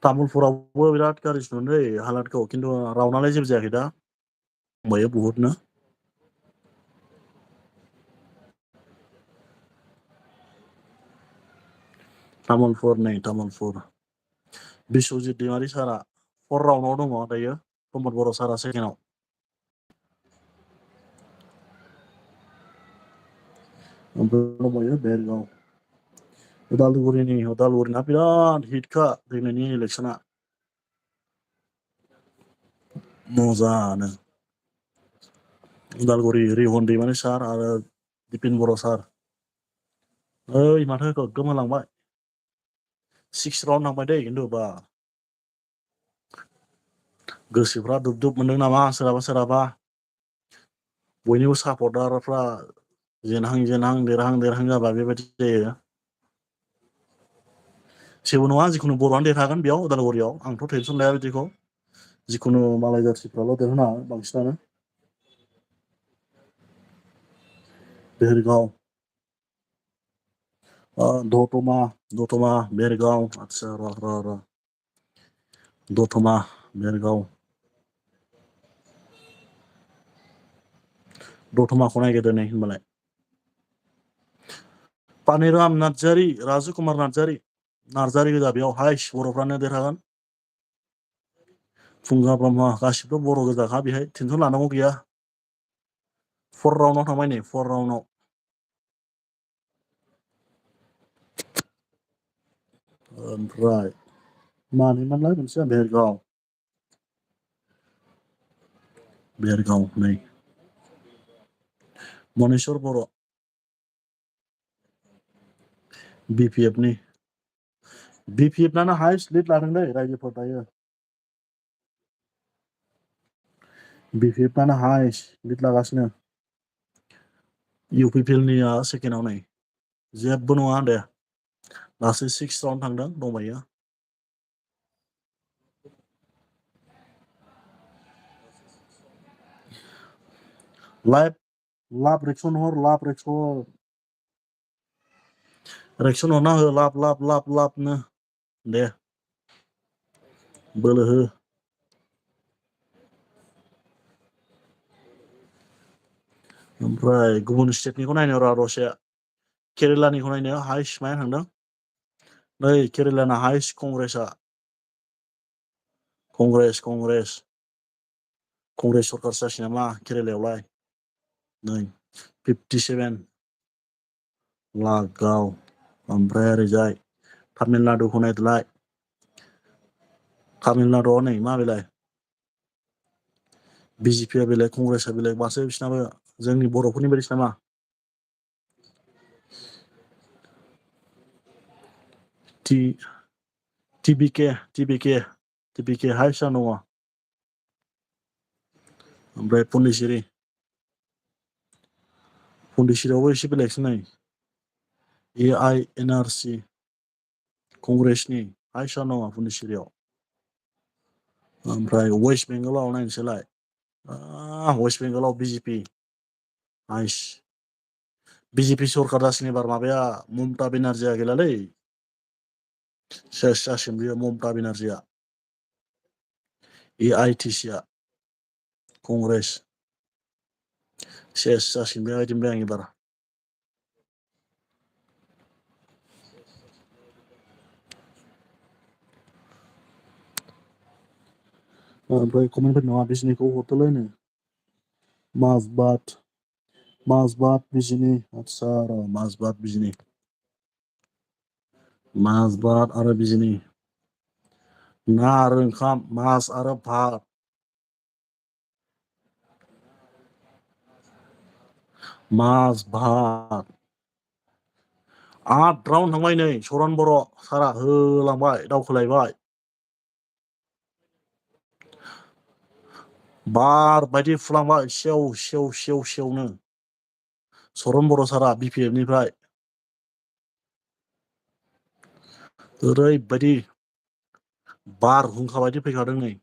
तामुलपुरावबो बिराद गाज्रि नुदों हालादखौ खिन्थु रावनालाय जेबो जायाखै दा दंबायो बहुतनो तामुलपुर नै तामुलपुर बिश्वजित दैमारि सारा 4 राउन्डआव दङ दायो प्रमद बर' सारा सेकेन्डआव ओमफ्राय दंबायो बेरगाव उदालगुरिना बिराद हिटखा देग्लायनि इलेक्सना मोजाङानो उदालगुरि रिहन दैमारि सार आरो दिपेन बर' सार ओइ माथो गोमालांबाय 6 राउन्ड थांबाय दै खिन्थु बा गोसोफ्रा दुब मोनदों नामा सोरहाबा बयनिबो सापर्टारफ्रा जेनहां देरहां जाबा बेबायदि जायो जेबो नङा जिखुनु बर'आनो देरहागोन बेयाव उदालगुरियाव आंथ' टेनसन लाया बिदिखौ जिखुनु मालाय जाथिफ्राल' देरहाना बांसिनानो बेरगाव दतमा बेरगाव आतसा र' दतमा बेरगाव दतमाखौ नायग्रोदो नै होनबालाय पानिराम नार्जारि राजु कुमार नार्जारि गोजा बेयाव हाइस बर'फ्रानो देरहागोन फुंगा ब्रह्म गासिबो बर' गोजाखा बेहाय टेनसन लानांगौ गैया 4 राउन्डआव थांबाय नै 4 राउन्डआव ओमफ्राय मानिमोनलाय मोनसेया बेरगाव नै मनेस्वर बर' BPF नानो हाइस्ट लिड लादों दै रायजोफोर दायो BPF नानो हाइस्ट लिड लागासिनो UPPL निया सेकेन्डआव नै जेबो नङा दे दासो 6 राउन्ड थांदों दंबायो लाभ रेक्सन हरना हो लाभनो दे बोलो हो ओमफ्राय गुबुन स्टेटनिखौ नायनो र' दसे केरेलानिखौ नायनो हाइस्ट माया थांदों नै केरेलाना हाइस्ट कंग्रेस सरकार जासिनो नामा केरेलायावलाय नै 57 लागाव ओमफ्राय ओरैजाय तामिलनाडुखौ नायदोलाय तामिलनाडुआव नै मा बेलाय BJPआ बेलेग कंग्रेसआ बेलेग मासो बिसिनाबो जोंनि बर'फोरनि बायदिसो नामा TBK हाइस्ट दङ ओमफ्राय पन्डिचेरियावबो एसे बेलेगसो नै AINRC कंग्रेसनि हाइस्ट दङ पन्डिचेरियाव ओमफ्राय वेस्ट बेंगलाव नायनोसैलाय वेस्ट बेंगलाव BJP सरकार जासिनो एबार माबाया ममता बेनार्जिया गैलालै सेस जासिगोन बियो ममता बेनार्जिया AITCआ कंग्रेस सेस जासिगोन बेबायदि मोनबाय आं एबार ओमफ्राय कमेन्टफोर नङा बिजनिखौ हरदोलाय नो माजबाट बिजनि आतसा र' माजबाट बिजनि माजबाट आरो बिजनि ना आरो ओंखाम मास आरो भात माजबाट 8 राउन्ड थांबाय नै सरन बर' सारा होलांबाय दावखोलायबाय बार बायदि फुलांबाय सेवनो सरन बर' सारा BPF निफ्राय ओरैबायदि बारहुंखा बायदि फैखादों नै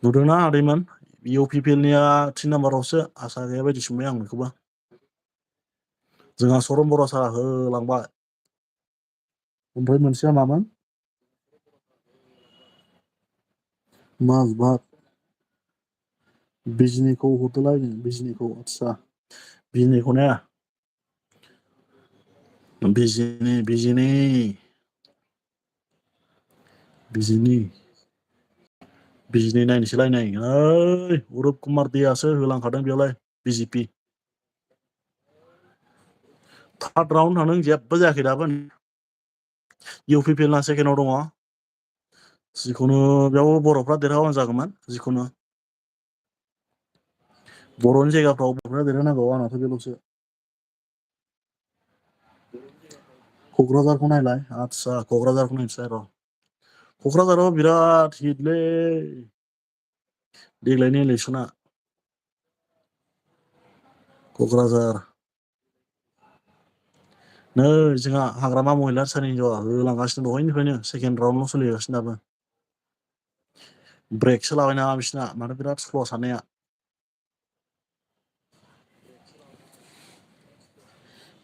नुदोंना आदैमोन UPPL निया 3 नाम्बारावसो आसा गैया बायदिसो मोनबाय आं बेखौबा जोंहा सरन बर' सारा होलांबाय ओमफ्राय मोनसेया मामोन Mazbat बिजनीखौ हरदोलाय बिजनीखौ आदसा बिजनीखौ ने बिजनी नायनोसैलाय नै ओइ उरुप कुमार देयासो होलांखादों बेयावलाय बिजेपि थार्ड राउन्ड थांदों जेबो जायाखै दाबो इउपिपिएलना सेकेन्डआव दङ जिखुनु बेयाव बर'फ्रा देरहाबानो जागौमोन जिखुनु बर'नि जायगाफ्राव बर'फ्रा देरहानांगौ आंनाथ' बेल'सो क'क्राझारखौ नायलाय आदसा क'क्राझारखौ नायनोसै र' क'क्राझाराव बिराद हिटलै देग्लायनि इलेक्सना क'क्राझार नै जोंहा हाग्रामा महिलार सारि हिनजावा होलांगासिनो दहायनिफ्रायनो सेकेन्ड राउन्डल' सोलिगासिनो दाबो ब्रेकसो लाबाय नामा बिसिना माथो बिराद स्ल' साननाया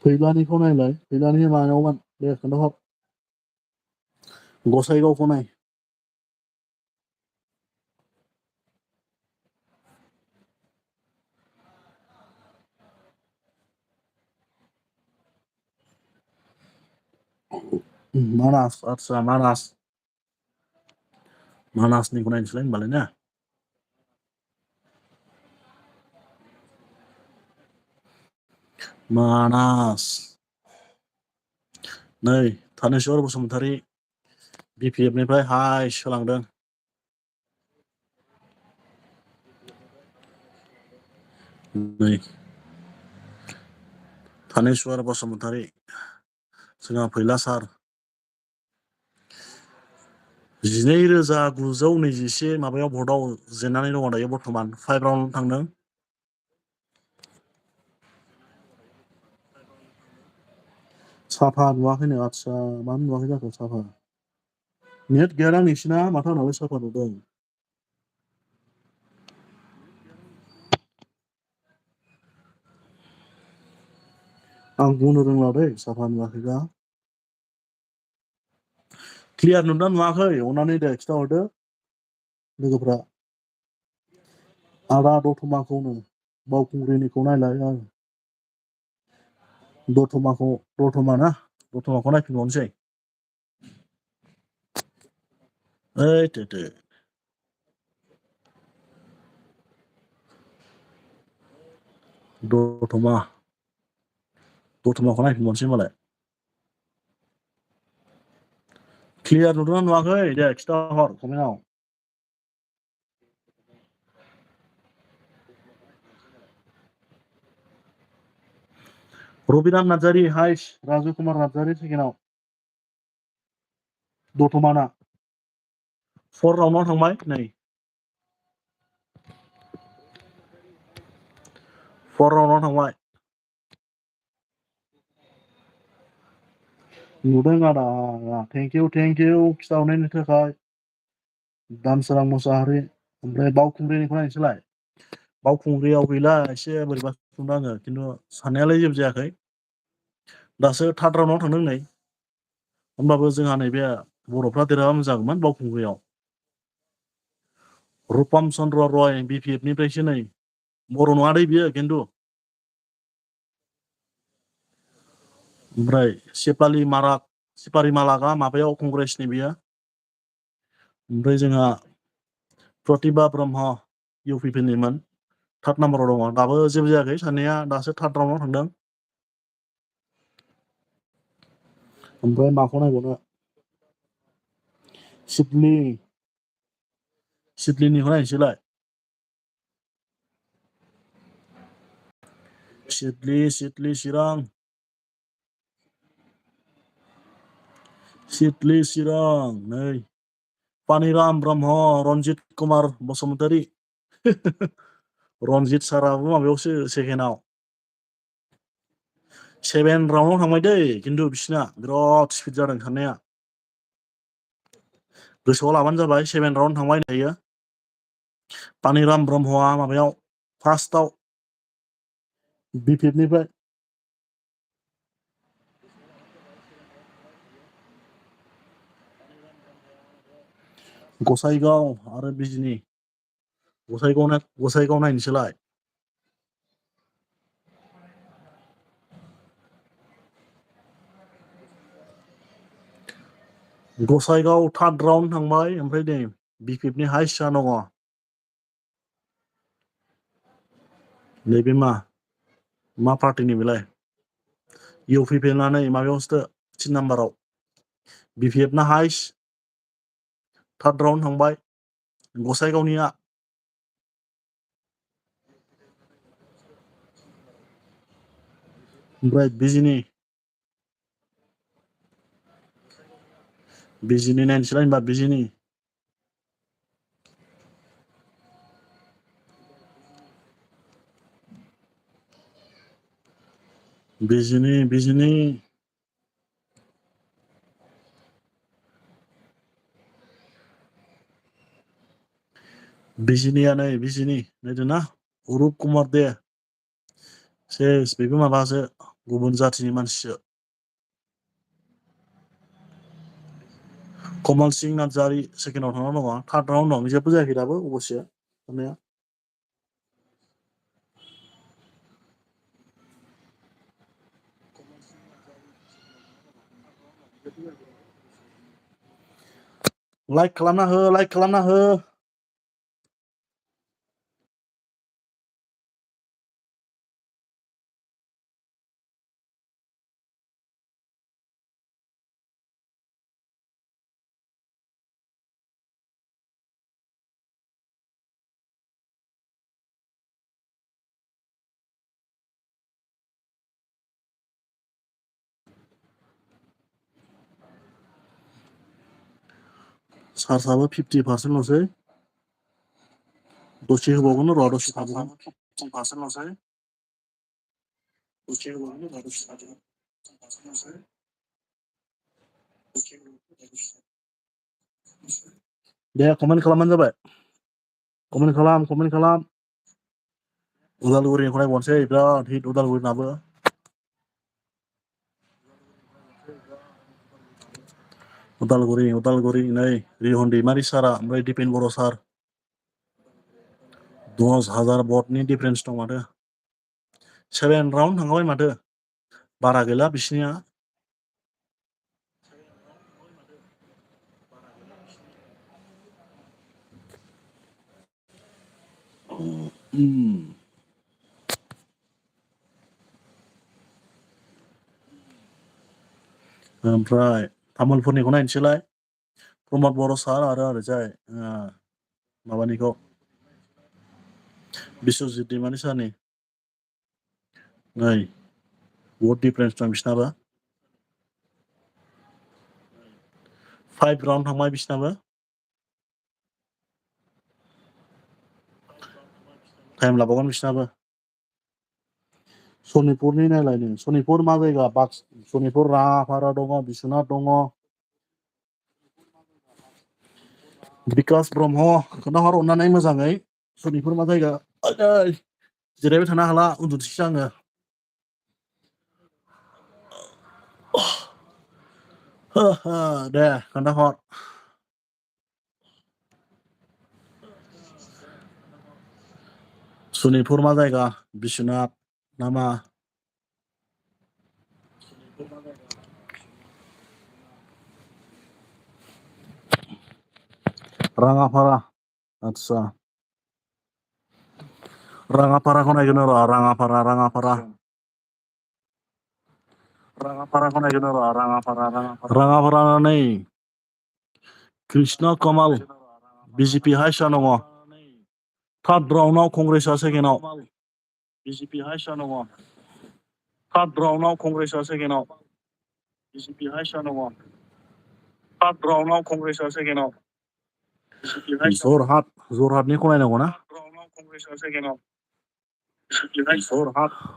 फैलानिखौ नायलाय फैलानि मायावमोन दे खोन्थाहर गसाइगावखौ नाय मानास आदसा मानासनिखौ नायनोसैलाय होनबालाय ना मानास नै थानेश्वर बसुमतारी बिपिएफनिफ्राय हाइस होलांदों नै थानेश्वर बसुमतारी जोंहा फैला सार 12,921 माबायाव भटआव जेननानै दङ दायो बर्थमान 5 राउन्ड थांदों साफा नुवाखैनो आदसा मानो नुवाखै जाखो साफा नेट गैयादां नोंसिना माथो आंनालाय साफा नुदों आं बुंनो रोंला दै साफा नुवाखैबा क्लियार नुदोंना नुवाखै अननानै दे खिथाहरदो लोगोफ्रा आदा दतमाखौनो बावखुंग्रिनिखौ नायलाय दतमा ना दतमाखौ नायफिनबावनोसै ओइ दतमाखौ नायफिनबावनोसै होनबालाय क्लियार नुदोंना नुवाखै दे खिथाहर कमेन्टआव रबिराम नार्जारि हाइस राजु कुमार नार्जारि सेकेन्डआव दतमाना 4 राउन्डआव थांबाय नै 4 राउन्डआव थांबाय नुदों आदा थेंक इउ खिथाहरनायनि थाखाय दानसोरां मुसाहारि ओमफ्राय बावखुंग्रिनिखौ नायनोसैलाय बावखुंग्रियाव गैला एसे बोरैबा नुदों आङो खिन्थु साननायालाय जेबो जायाखै दासो थार्ड राउन्डआव थांदों नै होमबाबो जोंहा नैबे बर'फ्रा देरहाबा मोजां जागौमोन बावखुंग्रियाव रुपम चन्द्र रय बिपिएफनिफ्रायसो नै बर' नङा दै बियो खिन्थु ओमफ्राय सिपारि मालाकआ माबायाव कंग्रेसनि बियो ओमफ्राय जोंहा प्रतिभा ब्रह्म इउपिपिनिमोन थार्ड नाम्बाराव दङ दाबो जेबो जायाखै साननाया दासो थार्ड राउन्डआव थांदों ओमफ्राय माखौ नायबावनो सिडलिनिखौ नायनोसैलाय सिडलि चिरां नै पानिराम ब्रह्म रन्जित कुमार बसुमतारी रन्जित साराबो माबायावसो सेकेन्डआव 7 राउन्डआव थांबाय दै खिन्थु बिसिना बिराद स्पिड जादों खारनाया गोसोआव लाबानो जाबाय 7 राउन्ड थांबाय दायो पानिराम ब्रह्मआ माबायाव फार्स्टआव बिपिएफनिफ्राय गसाइगाव आरो बिजनि गसाइगाव नायनोसैलाय गसाइगाव थार्ड राउन्ड थांबाय ओमफ्राय नै बिपिएफनि हाइस्ट जाना दङ नैबे मा पार्टिनि बेलाय इउपिपिएलआ नै माबायावसो 3 नाम्बाराव बिपिएफना हाइस्ट थार्ड राउन्ड थांबाय गसाइगावनिया ओमफ्राय बिजिनि नायनोसैलाय होनबा बिजिनि बिजिनिया नै बिजिनि नायदोंना अरुप कुमार दे सेस बेबो माबासो गुबुन जाथिनि मानसिसो कमल सिं नार्जारि सेकेन्डआव थांना दङ थार्ड राउन्ड दं जेबो जायाखै दाबो अबस्से थांनाया लाइक खालामना हो चार्जआबो 50% लसै दसे होबावगोन र' दसे थाबावगोन 50% लसै दसे होबावगोन र' दसे थाबावगोन 50% लसै दे कमेन्ट खालामबानो जाबाय कमेन्ट खालाम उदालगुरिनिखौ नायबावनोसै बिराद हिट उदालगुरिनाबो उदालगुरि नै रिहन दैमारि सारा ओमफ्राय दिपेन बर' सार 10,000 भटनि डिफारेन्स दं माथो 7 राउन्ड थांखाबाय माथो बारा गैला बिसिनिया ओमफ्राय तामुलपुरनिखौ नायनोसैलाय प्रमद बर' सार आरो ओरैजाय माबानिखौ बिस्वजित दैमारि सारनि नै बहुद डिफारेन्स दं बिसिनाबो 5 राउन्ड थांबाय बिसिनाबो टाइम लाबावगोन बिसिनाबो सनितपुरनि नायलाय सनितपुर मा जायगा सनितपुर राङापारा दङ बिस्वनाथ दङ बिकास ब्रह्म खोन्थाहर अननानै मोजाङै सनितपुर मा जायगा जिरायबाय थानो हाला उन्दुनोसैसो आङो दे खोन्थाहर सनितपुर मा जायगा बिस्वनाथ नामा राङापारा आतसा राङापाराखौ नायगोन र' राङापाराखौ नायगोन र' राङापारा नै कृष्ण कमल बिजेपि हाइस्ट जाना दङ थार्ड राउन्डआव कंग्रेसआ सेकेन्डआव बिजेपि हाइस्ट जाना दङ थार्ड राउन्डआव कंग्रेसआ सेकेन्डआव बिजेपि हाइस्ट जाना दङ थार्ड राउन्डआव कंग्रेसआ सेकेन्डआव जरहाटनिखौ नायनांगौ ना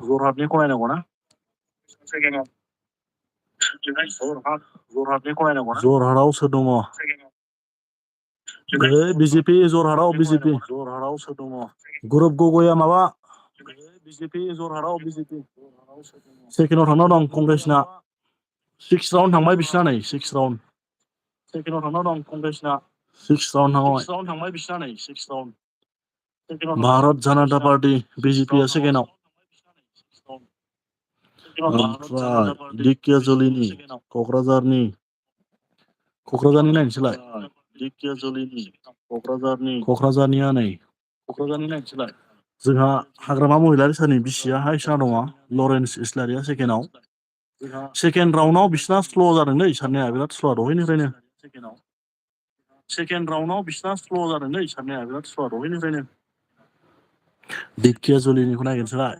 जरहाटनिखौ नायनांगौ ना जरहाटआव सोर दङ बिजेपि जरहाटआव बिजेपि गुरुब गगैया माबा बिजेपि जरहाटआव बिजेपि सेकेन्डआव थांना दं कंग्रेसना 6 राउन्ड थांबाय बिसिना नै 6 राउन्ड सेकेन्डआव थांना दं कंग्रेसना 6 राउन्ड थांबाय बिसिना नै 6 राउन्ड भारत जनता पार्टी बीजेपी सेकेन्डआव ओमफ्राय ढेकियाजुलिनि क'क्राझारनि नायनोसैलाय क'क्राझारनिया नै नायनोसैलाय जोंहा हाग्रामा महिलारि सारनि बिसिया हाइसा दङ लरेन्स इस्लारिया सेकेन्डआव सेकेन्ड राउन्डआव बिसिना स्ल' जादोंलै सारनाया बिराद स्ल' दहायनिफ्रायनो ढेकियाजुलिनिखौ नायगोनसैलाय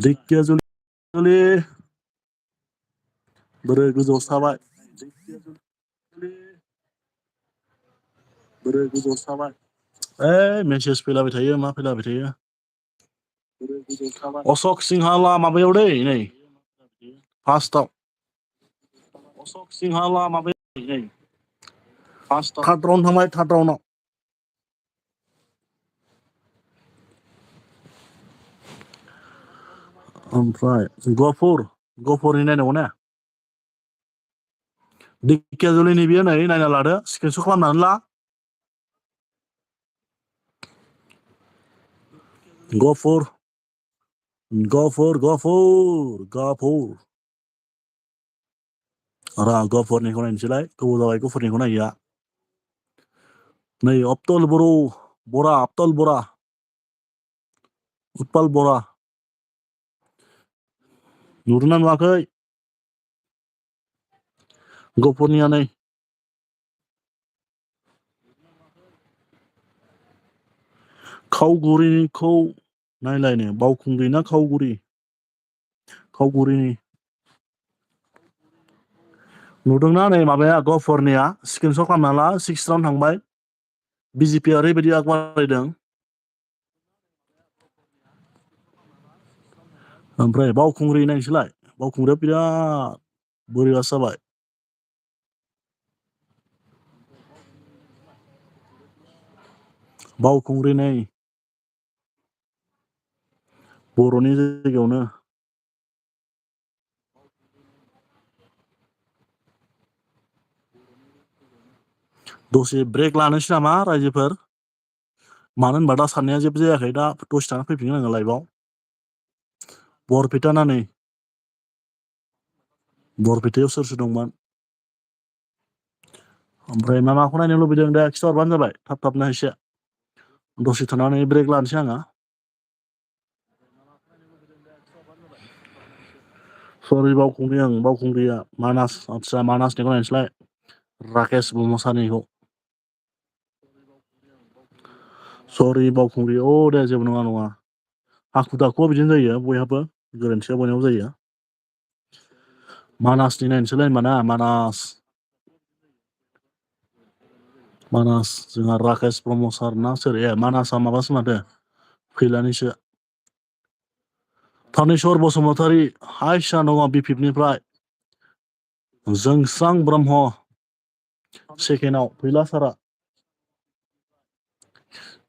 ढेकियाजुलि बोरै गोजौआवसो थाबाय मेसेज फैलाबाय थायो मा फैलाबाय थायो अशक सिंहाला माबायाव दै नै फार्स्टआव थार्ड राउन्ड थांबाय थार्ड राउन्डआव ओमफ्राय गफुरनि नायनांगौ ना ढेकियाजुलिनि बियो नै नायना लादो स्क्रिनशट खालामनानै ला गफुर गफुरनिखौ नायनोसैलाय गोबाव जाबाय गफुरनिखौ नायिया नै उत्पल बरा नुदोंना नुवाखै गफुरनिया नै खावगुरिनिखौ नायलायनो बावखुंग्रि ना खावगुरिनि नुदोंना नै माबाया गफुरनिया स्क्रिनशट खालामना ला 6 राउन्ड थांबाय बीजेपीआ ओरैबायदि आगबारायदों ओमफ्राय बावखुंग्रि नायनोसैलाय बावखुंग्रिया बिराद बोरैबासो जाबाय बावखुंग्रि नै बर'नि जायगायावनो दसे ब्रेक लानोसै नामा रायजोफोर मानो होनबा दा साननाया जेबो जायाखै दा दसे थाना फैफिनगोन आङो लाइभआव बरपेटा ना नै बरपेटायाव सोर दंमोन ओमफ्राय माखौ नायनो लुबैदों दा खिथाहरबानो जाबाय थाबनो एसे दसे थानानै ब्रेक लानोसै आङो सरि बावखुंग्रिया मानास आदसा मानासनिखौ नायनोसैलाय राकेश ब्रह्मसारिनिखौ सरि बावखुंग्रि दे जेबो नङा हाखु दाखुआव बिदिनो जायो बयहाबो गोरोन्थिया बयनावबो जायो मानासनि नायनोसैलाय होनबा ना मानास जोंहा राकेश ब्रह्म सार ना सोर मानासआ माबासो माथो फैलानिसो थानेस्वर बसुमतारी हाइसा दङ बिपिएफनिफ्राय जोंस्रां ब्रह्म सेकेन्डआव फैला सारा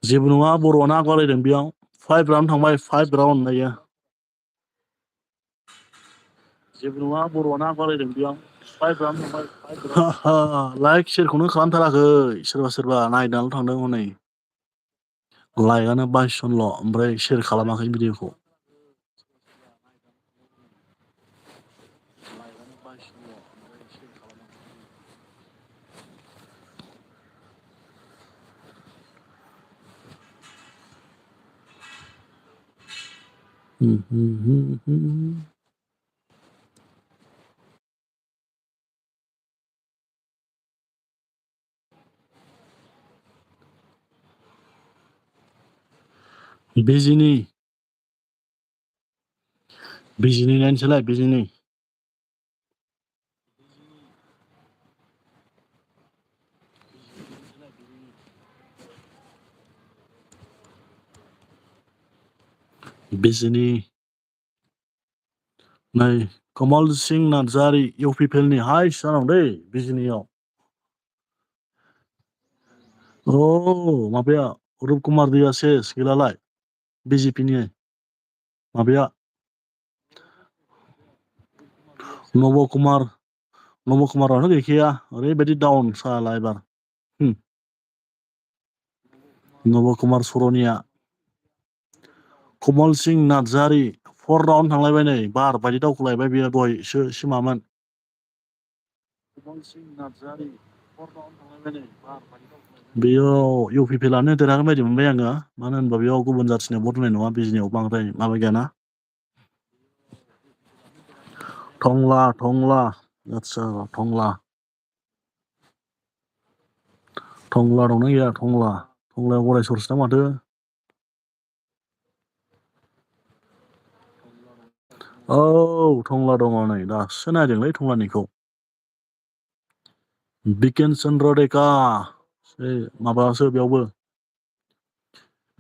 जेबो नङा बर'आनो आगबारायदों बेयाव 5 राउन्ड थांबाय 5 राउन्ड दायो जेबो नङा बर'आनो आगबारायदों बेयाव 5 राउन्ड थांबाय लाइक शेयारखौनो खालामथाराखै सोरबा नायनानैल' थांदों हनै लाइकआनो 22 जनल' ओमफ्राय शेयार खालामाखै भिडिअखौ बिजिनि नायनोसैलाय बिजिनि नै कमल सिंह नार्जारि इउपिपिएलनि हाइस्ट जानांगौ दै बिजिनियाव माबाया रुप कुमार दैया सेस गैलालाय बिजेपिनि माबाया नब कुमार नब कुमाराथ' गैखाया ओरैबायदि डाउन साला एबार नब कुमार सरनिया कमल सिंह नार्जारि 4 राउन्ड थांलायबाय नै बार बायदि दावखोलायबाय बेयो दहायसो सिमामोन बेयाव इउपिपिएलआनो देरहागोन बायदि मोनबाय आङो मानो होनबा बेयाव गुबुन जाथिनि भट होनाय नङा बिजनियाव बांद्राय माबा गैयाना टंला आदसा टंला दंना गैया टंलायाव गरायसरसो ना माथो औ टंला दङ नै दासो नायदोंलै टंलानिखौ बिकेन चन्द्र डेका माबासो बेयावबो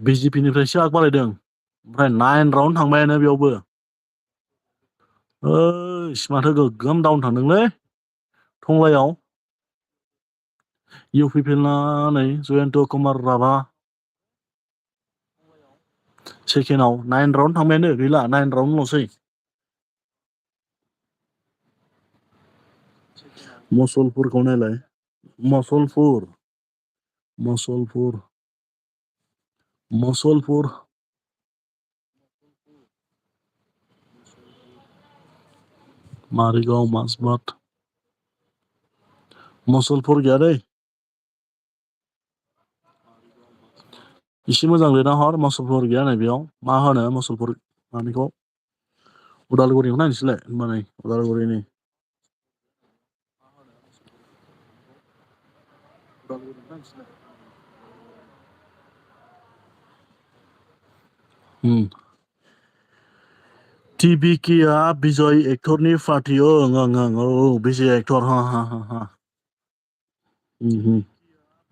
बिजेपिनिफ्रायसो आगबारायदों ओमफ्राय 9 राउन्ड थांबायानो बेयावबो माथो गोगोम डाउन थांदोंलै टंलायाव इउपिपिएलना नै जयन्त कुमार राभा सेकेन्डआव 9 राउन्ड थांबायानो गैला 9 राउन्डल'सै मुसलपुरखौ नायलाय मुसलपुर मारिगाव माजबाट मुसलपुर गैया दै इसे मोजां लिरना हर मुसलपुर गैया नै बेयाव मा होनो मुसलपुर मानिखौ उदालगुरिखौ नायनोसैलाय होनबा नै उदालगुरिनि टिबिकेआ बिजय एक्टरनि पार्टि ओं बिजय एक्टर हा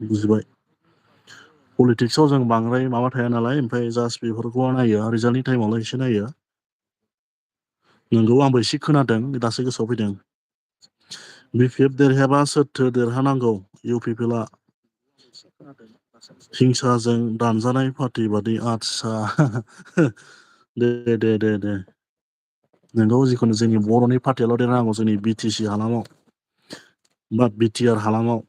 बुजिबाय पलिटिक्सआव जों बांद्राय माबा थाया नालाय ओमफ्राय जास्ट बेफोरखौ नायो रिजाल्टनि टाइमावल' एसे नायो नोंगौ आंबो एसे खोनादों दासो गोसोआव फैदों बिपिएफ देरहायाबा सोरथो देरहानांगौ इउपिपिएलआ हिंसाजों दानजानाय पार्टि बादि आदसा दे नोंगौ जिखुनु जोंनि बर'नि पार्टियाल' देरहानांगौ जोंनि बिटिसि हालामाव बा बिटिआर हालामाव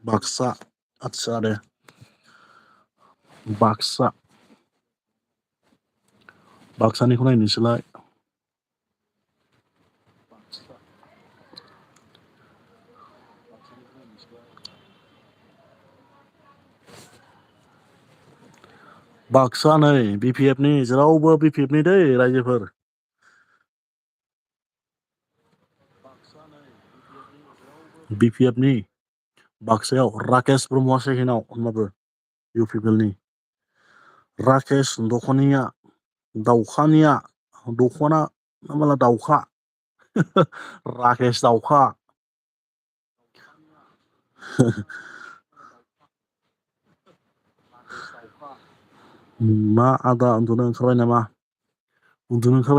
बाक्सा आदसा दे बाक्सानिखौ नायनोसैलाय बाक्सा नै बिपिएफनि जेरावबो बिपिएफनि दै रायजोफोर बिपिएफनि बाक्सायाव राकेश ब्रह्मआ सेकेन्डआव होनबाबो इउपिपिएलनि राकेश दाउखानिया दखना माला दाउखा राकेश दाउखा मा आदा उन्दुनो ओंखारबाय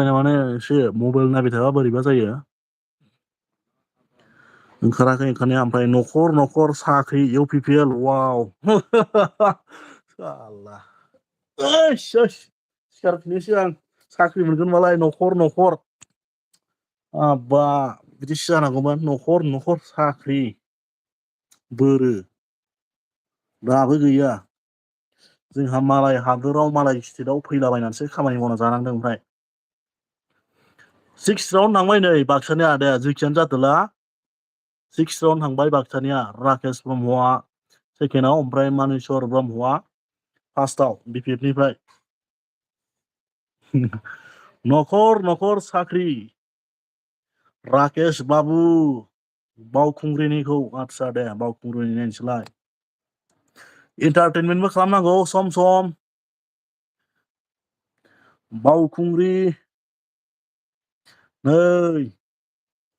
नामा एसे मबाइल नायबाय थाबा बोरैबा जायो ओंखाराखै ओंखारनाया ओमफ्राय न'खर साख्रि इउपिपिएल वाव साला सिखारफिननोसै आं साख्रि मोनगोनबालाय न'खर बिदिसो जानांगौमोन न'खर साख्रि बोरो दाबो गैया जोंहा मालाय हादोराव मालाय स्टेटआव फैलाबायनानैसो खामानि मावना जानांदों ओमफ्राय 6 राउन्ड थांबाय नै बाक्सानि आदाया जेखियानो जादोला 6 राउन्ड थांबाय बाक्सानिया राकेश ब्रह्मआ सेकेन्डआव ओमफ्राय मानेस्वर ब्रह्मआ फार्स्टआव बिपिएफनिफ्राय न'खर साख्रि राकेश बाबु बावखुंग्रिनिखौ आदसा दे बावखुंग्रिनि नायनोसैलाय एन्टारटेनमेन्टबो खालामनांगौ सम बावखुंग्रि नै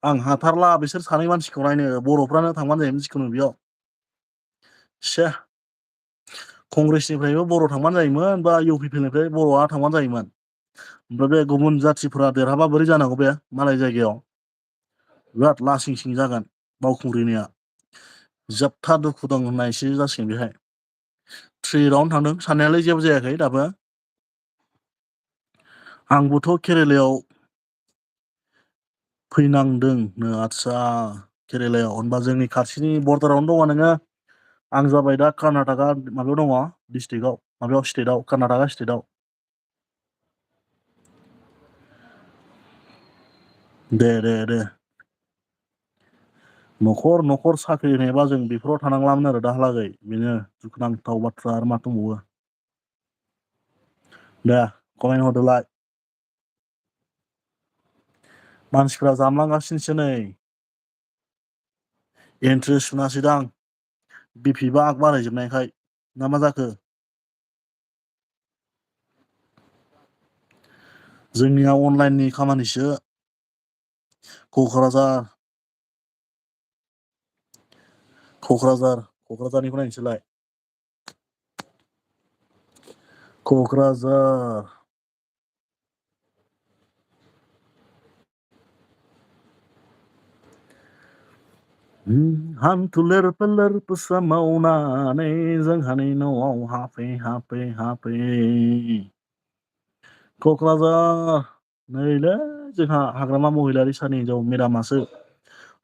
आं हाथारला बिसोर सानै मानसिखौ नायनो बर'फ्रानो थांबानो जायोमोन जिखुनु बेयाव कंग्रेसनिफ्रायबो बर' थांबानो जायोमोन बा इउपिपिएलनिफ्राय बर'आ थांबानो जायोमोन ओमफ्राय बे गुबुन जाथिफोरा देरहाबा बोरै जानांगौ बे मालाय जायगायाव बिराद लासिं सिं जागोन बावखुंग्रिनिया जोबथा दुखु दं होननायसो जासिगोन बेहाय 3 राउन्ड थांदों साननायालाय जेबो जायाखै दाबो आंबोथ' केरेलायाव फैनांदों आदसा केरेलायाव होनबा जोंनि खाथिनि बर्डारावनो दङ नोङो आं जाबाय दा कर्नाटका माबायाव दङ डिस्ट्रिक्टआव माबायाव स्टेटआव कर्नाटका स्टेटआव दे न'खर साख्रि होनायबा जों बेफोराव थानांलामोन आरो दाहालागै बेनो दुखुनांथाव बाथ्रा आरो मा दंबावो दे कमेन्ट हरदोलाय मानसिफ्रा जामलांगासिनोसो नै इन्ट्रेस्ट सुनासैदां बिपिबा आग बारायजोबनायखाय ना मा जाखो जोंनिया अनलाइननि खामानिसो क'क्राझारनिखौ नायनोसैलाय क'क्राझार हान्थु लोरफो लोरफोसो मावनानै जोंहानि न'आव हाबफै क'क्राझार नैलै जोंहा हाग्रामा महिलारि सारनि हिनजाव मेदामासो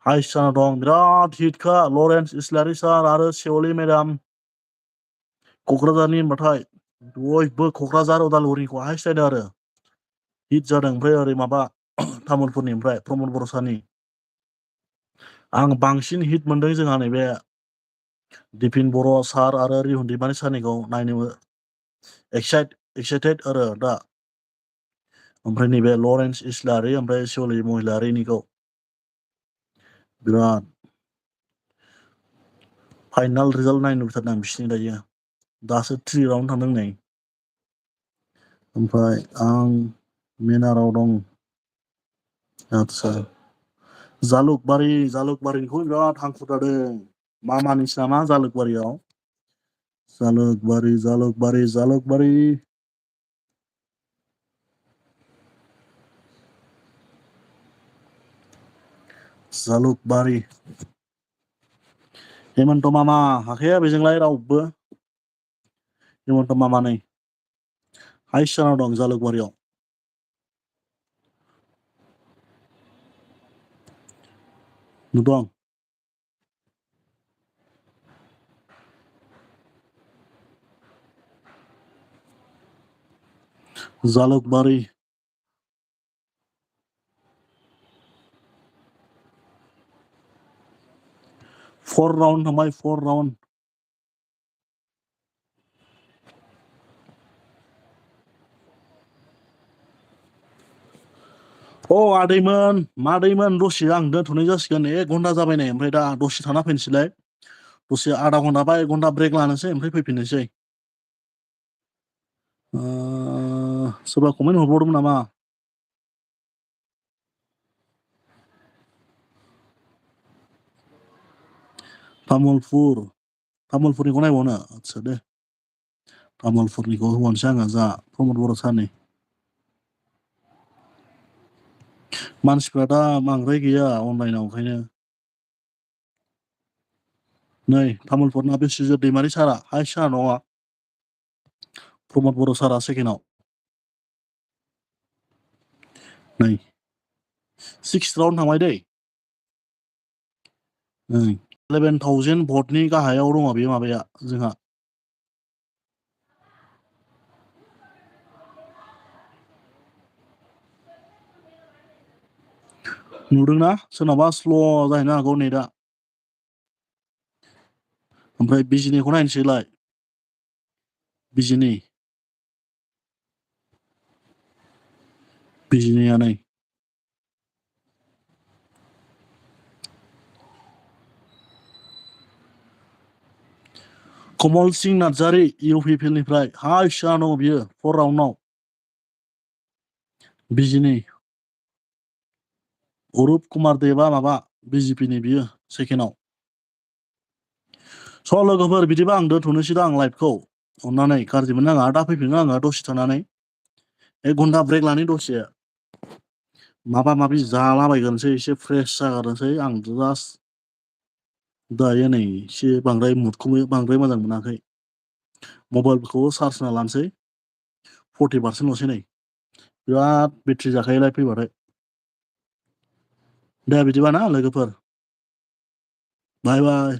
हाइस जाना दं बिराद हिटखा लरेन्स इस्लारि सार आरो सेवालि मेदाम क'क्राझारनि होनबाथाय बयबो क'क्राझार उदालगुरिखौ हाइस जादों आरो हिट जादों ओमफ्राय ओरै माबा तामुलपुरनिफ्राय प्रमद बर' सारनि आं बांसिन हिट मोनदों जोंहा नैबे दिपिन बर' सार आरो रिहुन दैमारि सारनिखौ नायनो एक्साइटेड आरो दा ओमफ्राय नैबे लरेन्स इस्लारि ओमफ्राय सेवालि महिलारिनिखौ बिराद फाइनाल रिजाल्ट नायनो लुबैथारदों आं बिसिनि दायो दासो 3 राउन्ड थांदों नै ओमफ्राय आं मेनाराव दं आदसा जालुकबारिनिखौ बिराद हांखुरजादों मानिस नामा जालुकबारियाव जालुकबारि हेमन्त मामा हाखाया बेजोंलाय रावबो हेमन्त मामा नै हाइस जाना दं जालुकबारियाव नुदों जालुकबारि 4 राउन्ड थांबाय 4 राउन्ड आदैमोन मादैमोन दसे आं दोनथ'नाय जासिगोन 1 घन्टा जाबाय नै ओमफ्राय दा दसे थाना फैनोसैलाय दसे आधा घन्टा बा 1 घन्टा ब्रेक लानोसै ओमफ्राय फैफिननोसै सोरबा कमेन्ट हरबावदोंमोन नामा तामुलपुरनिखौ नायबावनो आदसा दे तामुलपुरनिखौ होबावनोसै आङो जा प्रमद बर' सारनि मानसिफ्रा दा बांद्राय गैया अनलाइनाव ओंखायनो नै तामुलपुरना बेसुजित दैमारि सारा हाइस जाना दङ प्रमद बर' सारा सेकेन्डआव नै 6 राउन्ड थांबाय दै 11,000 भटनि गाहायाव दङ बे माबाया जोंहा नुदोंना सोरनाबा स्ल' जाहैनो हागौ नेटआ ओमफ्राय बिजिनिखौ नायनोसैलाय बिजिनिया नै कमल सिंह नार्जारि इउपिपिएलनिफ्राय हाइस जाना दङ बियो 4 राउन्डआव बिजिनि अरुप कुमार देबा माबा बिजेपिनि बियो सेकेन्डआव लोगोफोर बिदिबा आं दोनथ'नोसै दां लाइभखौ अननानै गाज्रि मोननाङा दा फैफिनगोन आङो दसे थानानै 1 घन्टा ब्रेक लानि दसे माबा माबि जालाबायग्रोनोसै एसे फ्रेस जाग्रोनोसै आं जास्ट दायो नै एसे बांद्राय मुडखौबो बांद्राय मोजां मोनाखै मबाइलखौ चार्ज होना लानोसै 40% ल'सै नै बिराद बेटारि जाखायोलाय फैबाथाय दे बिदिबा ना लोगोफोर बाय बाय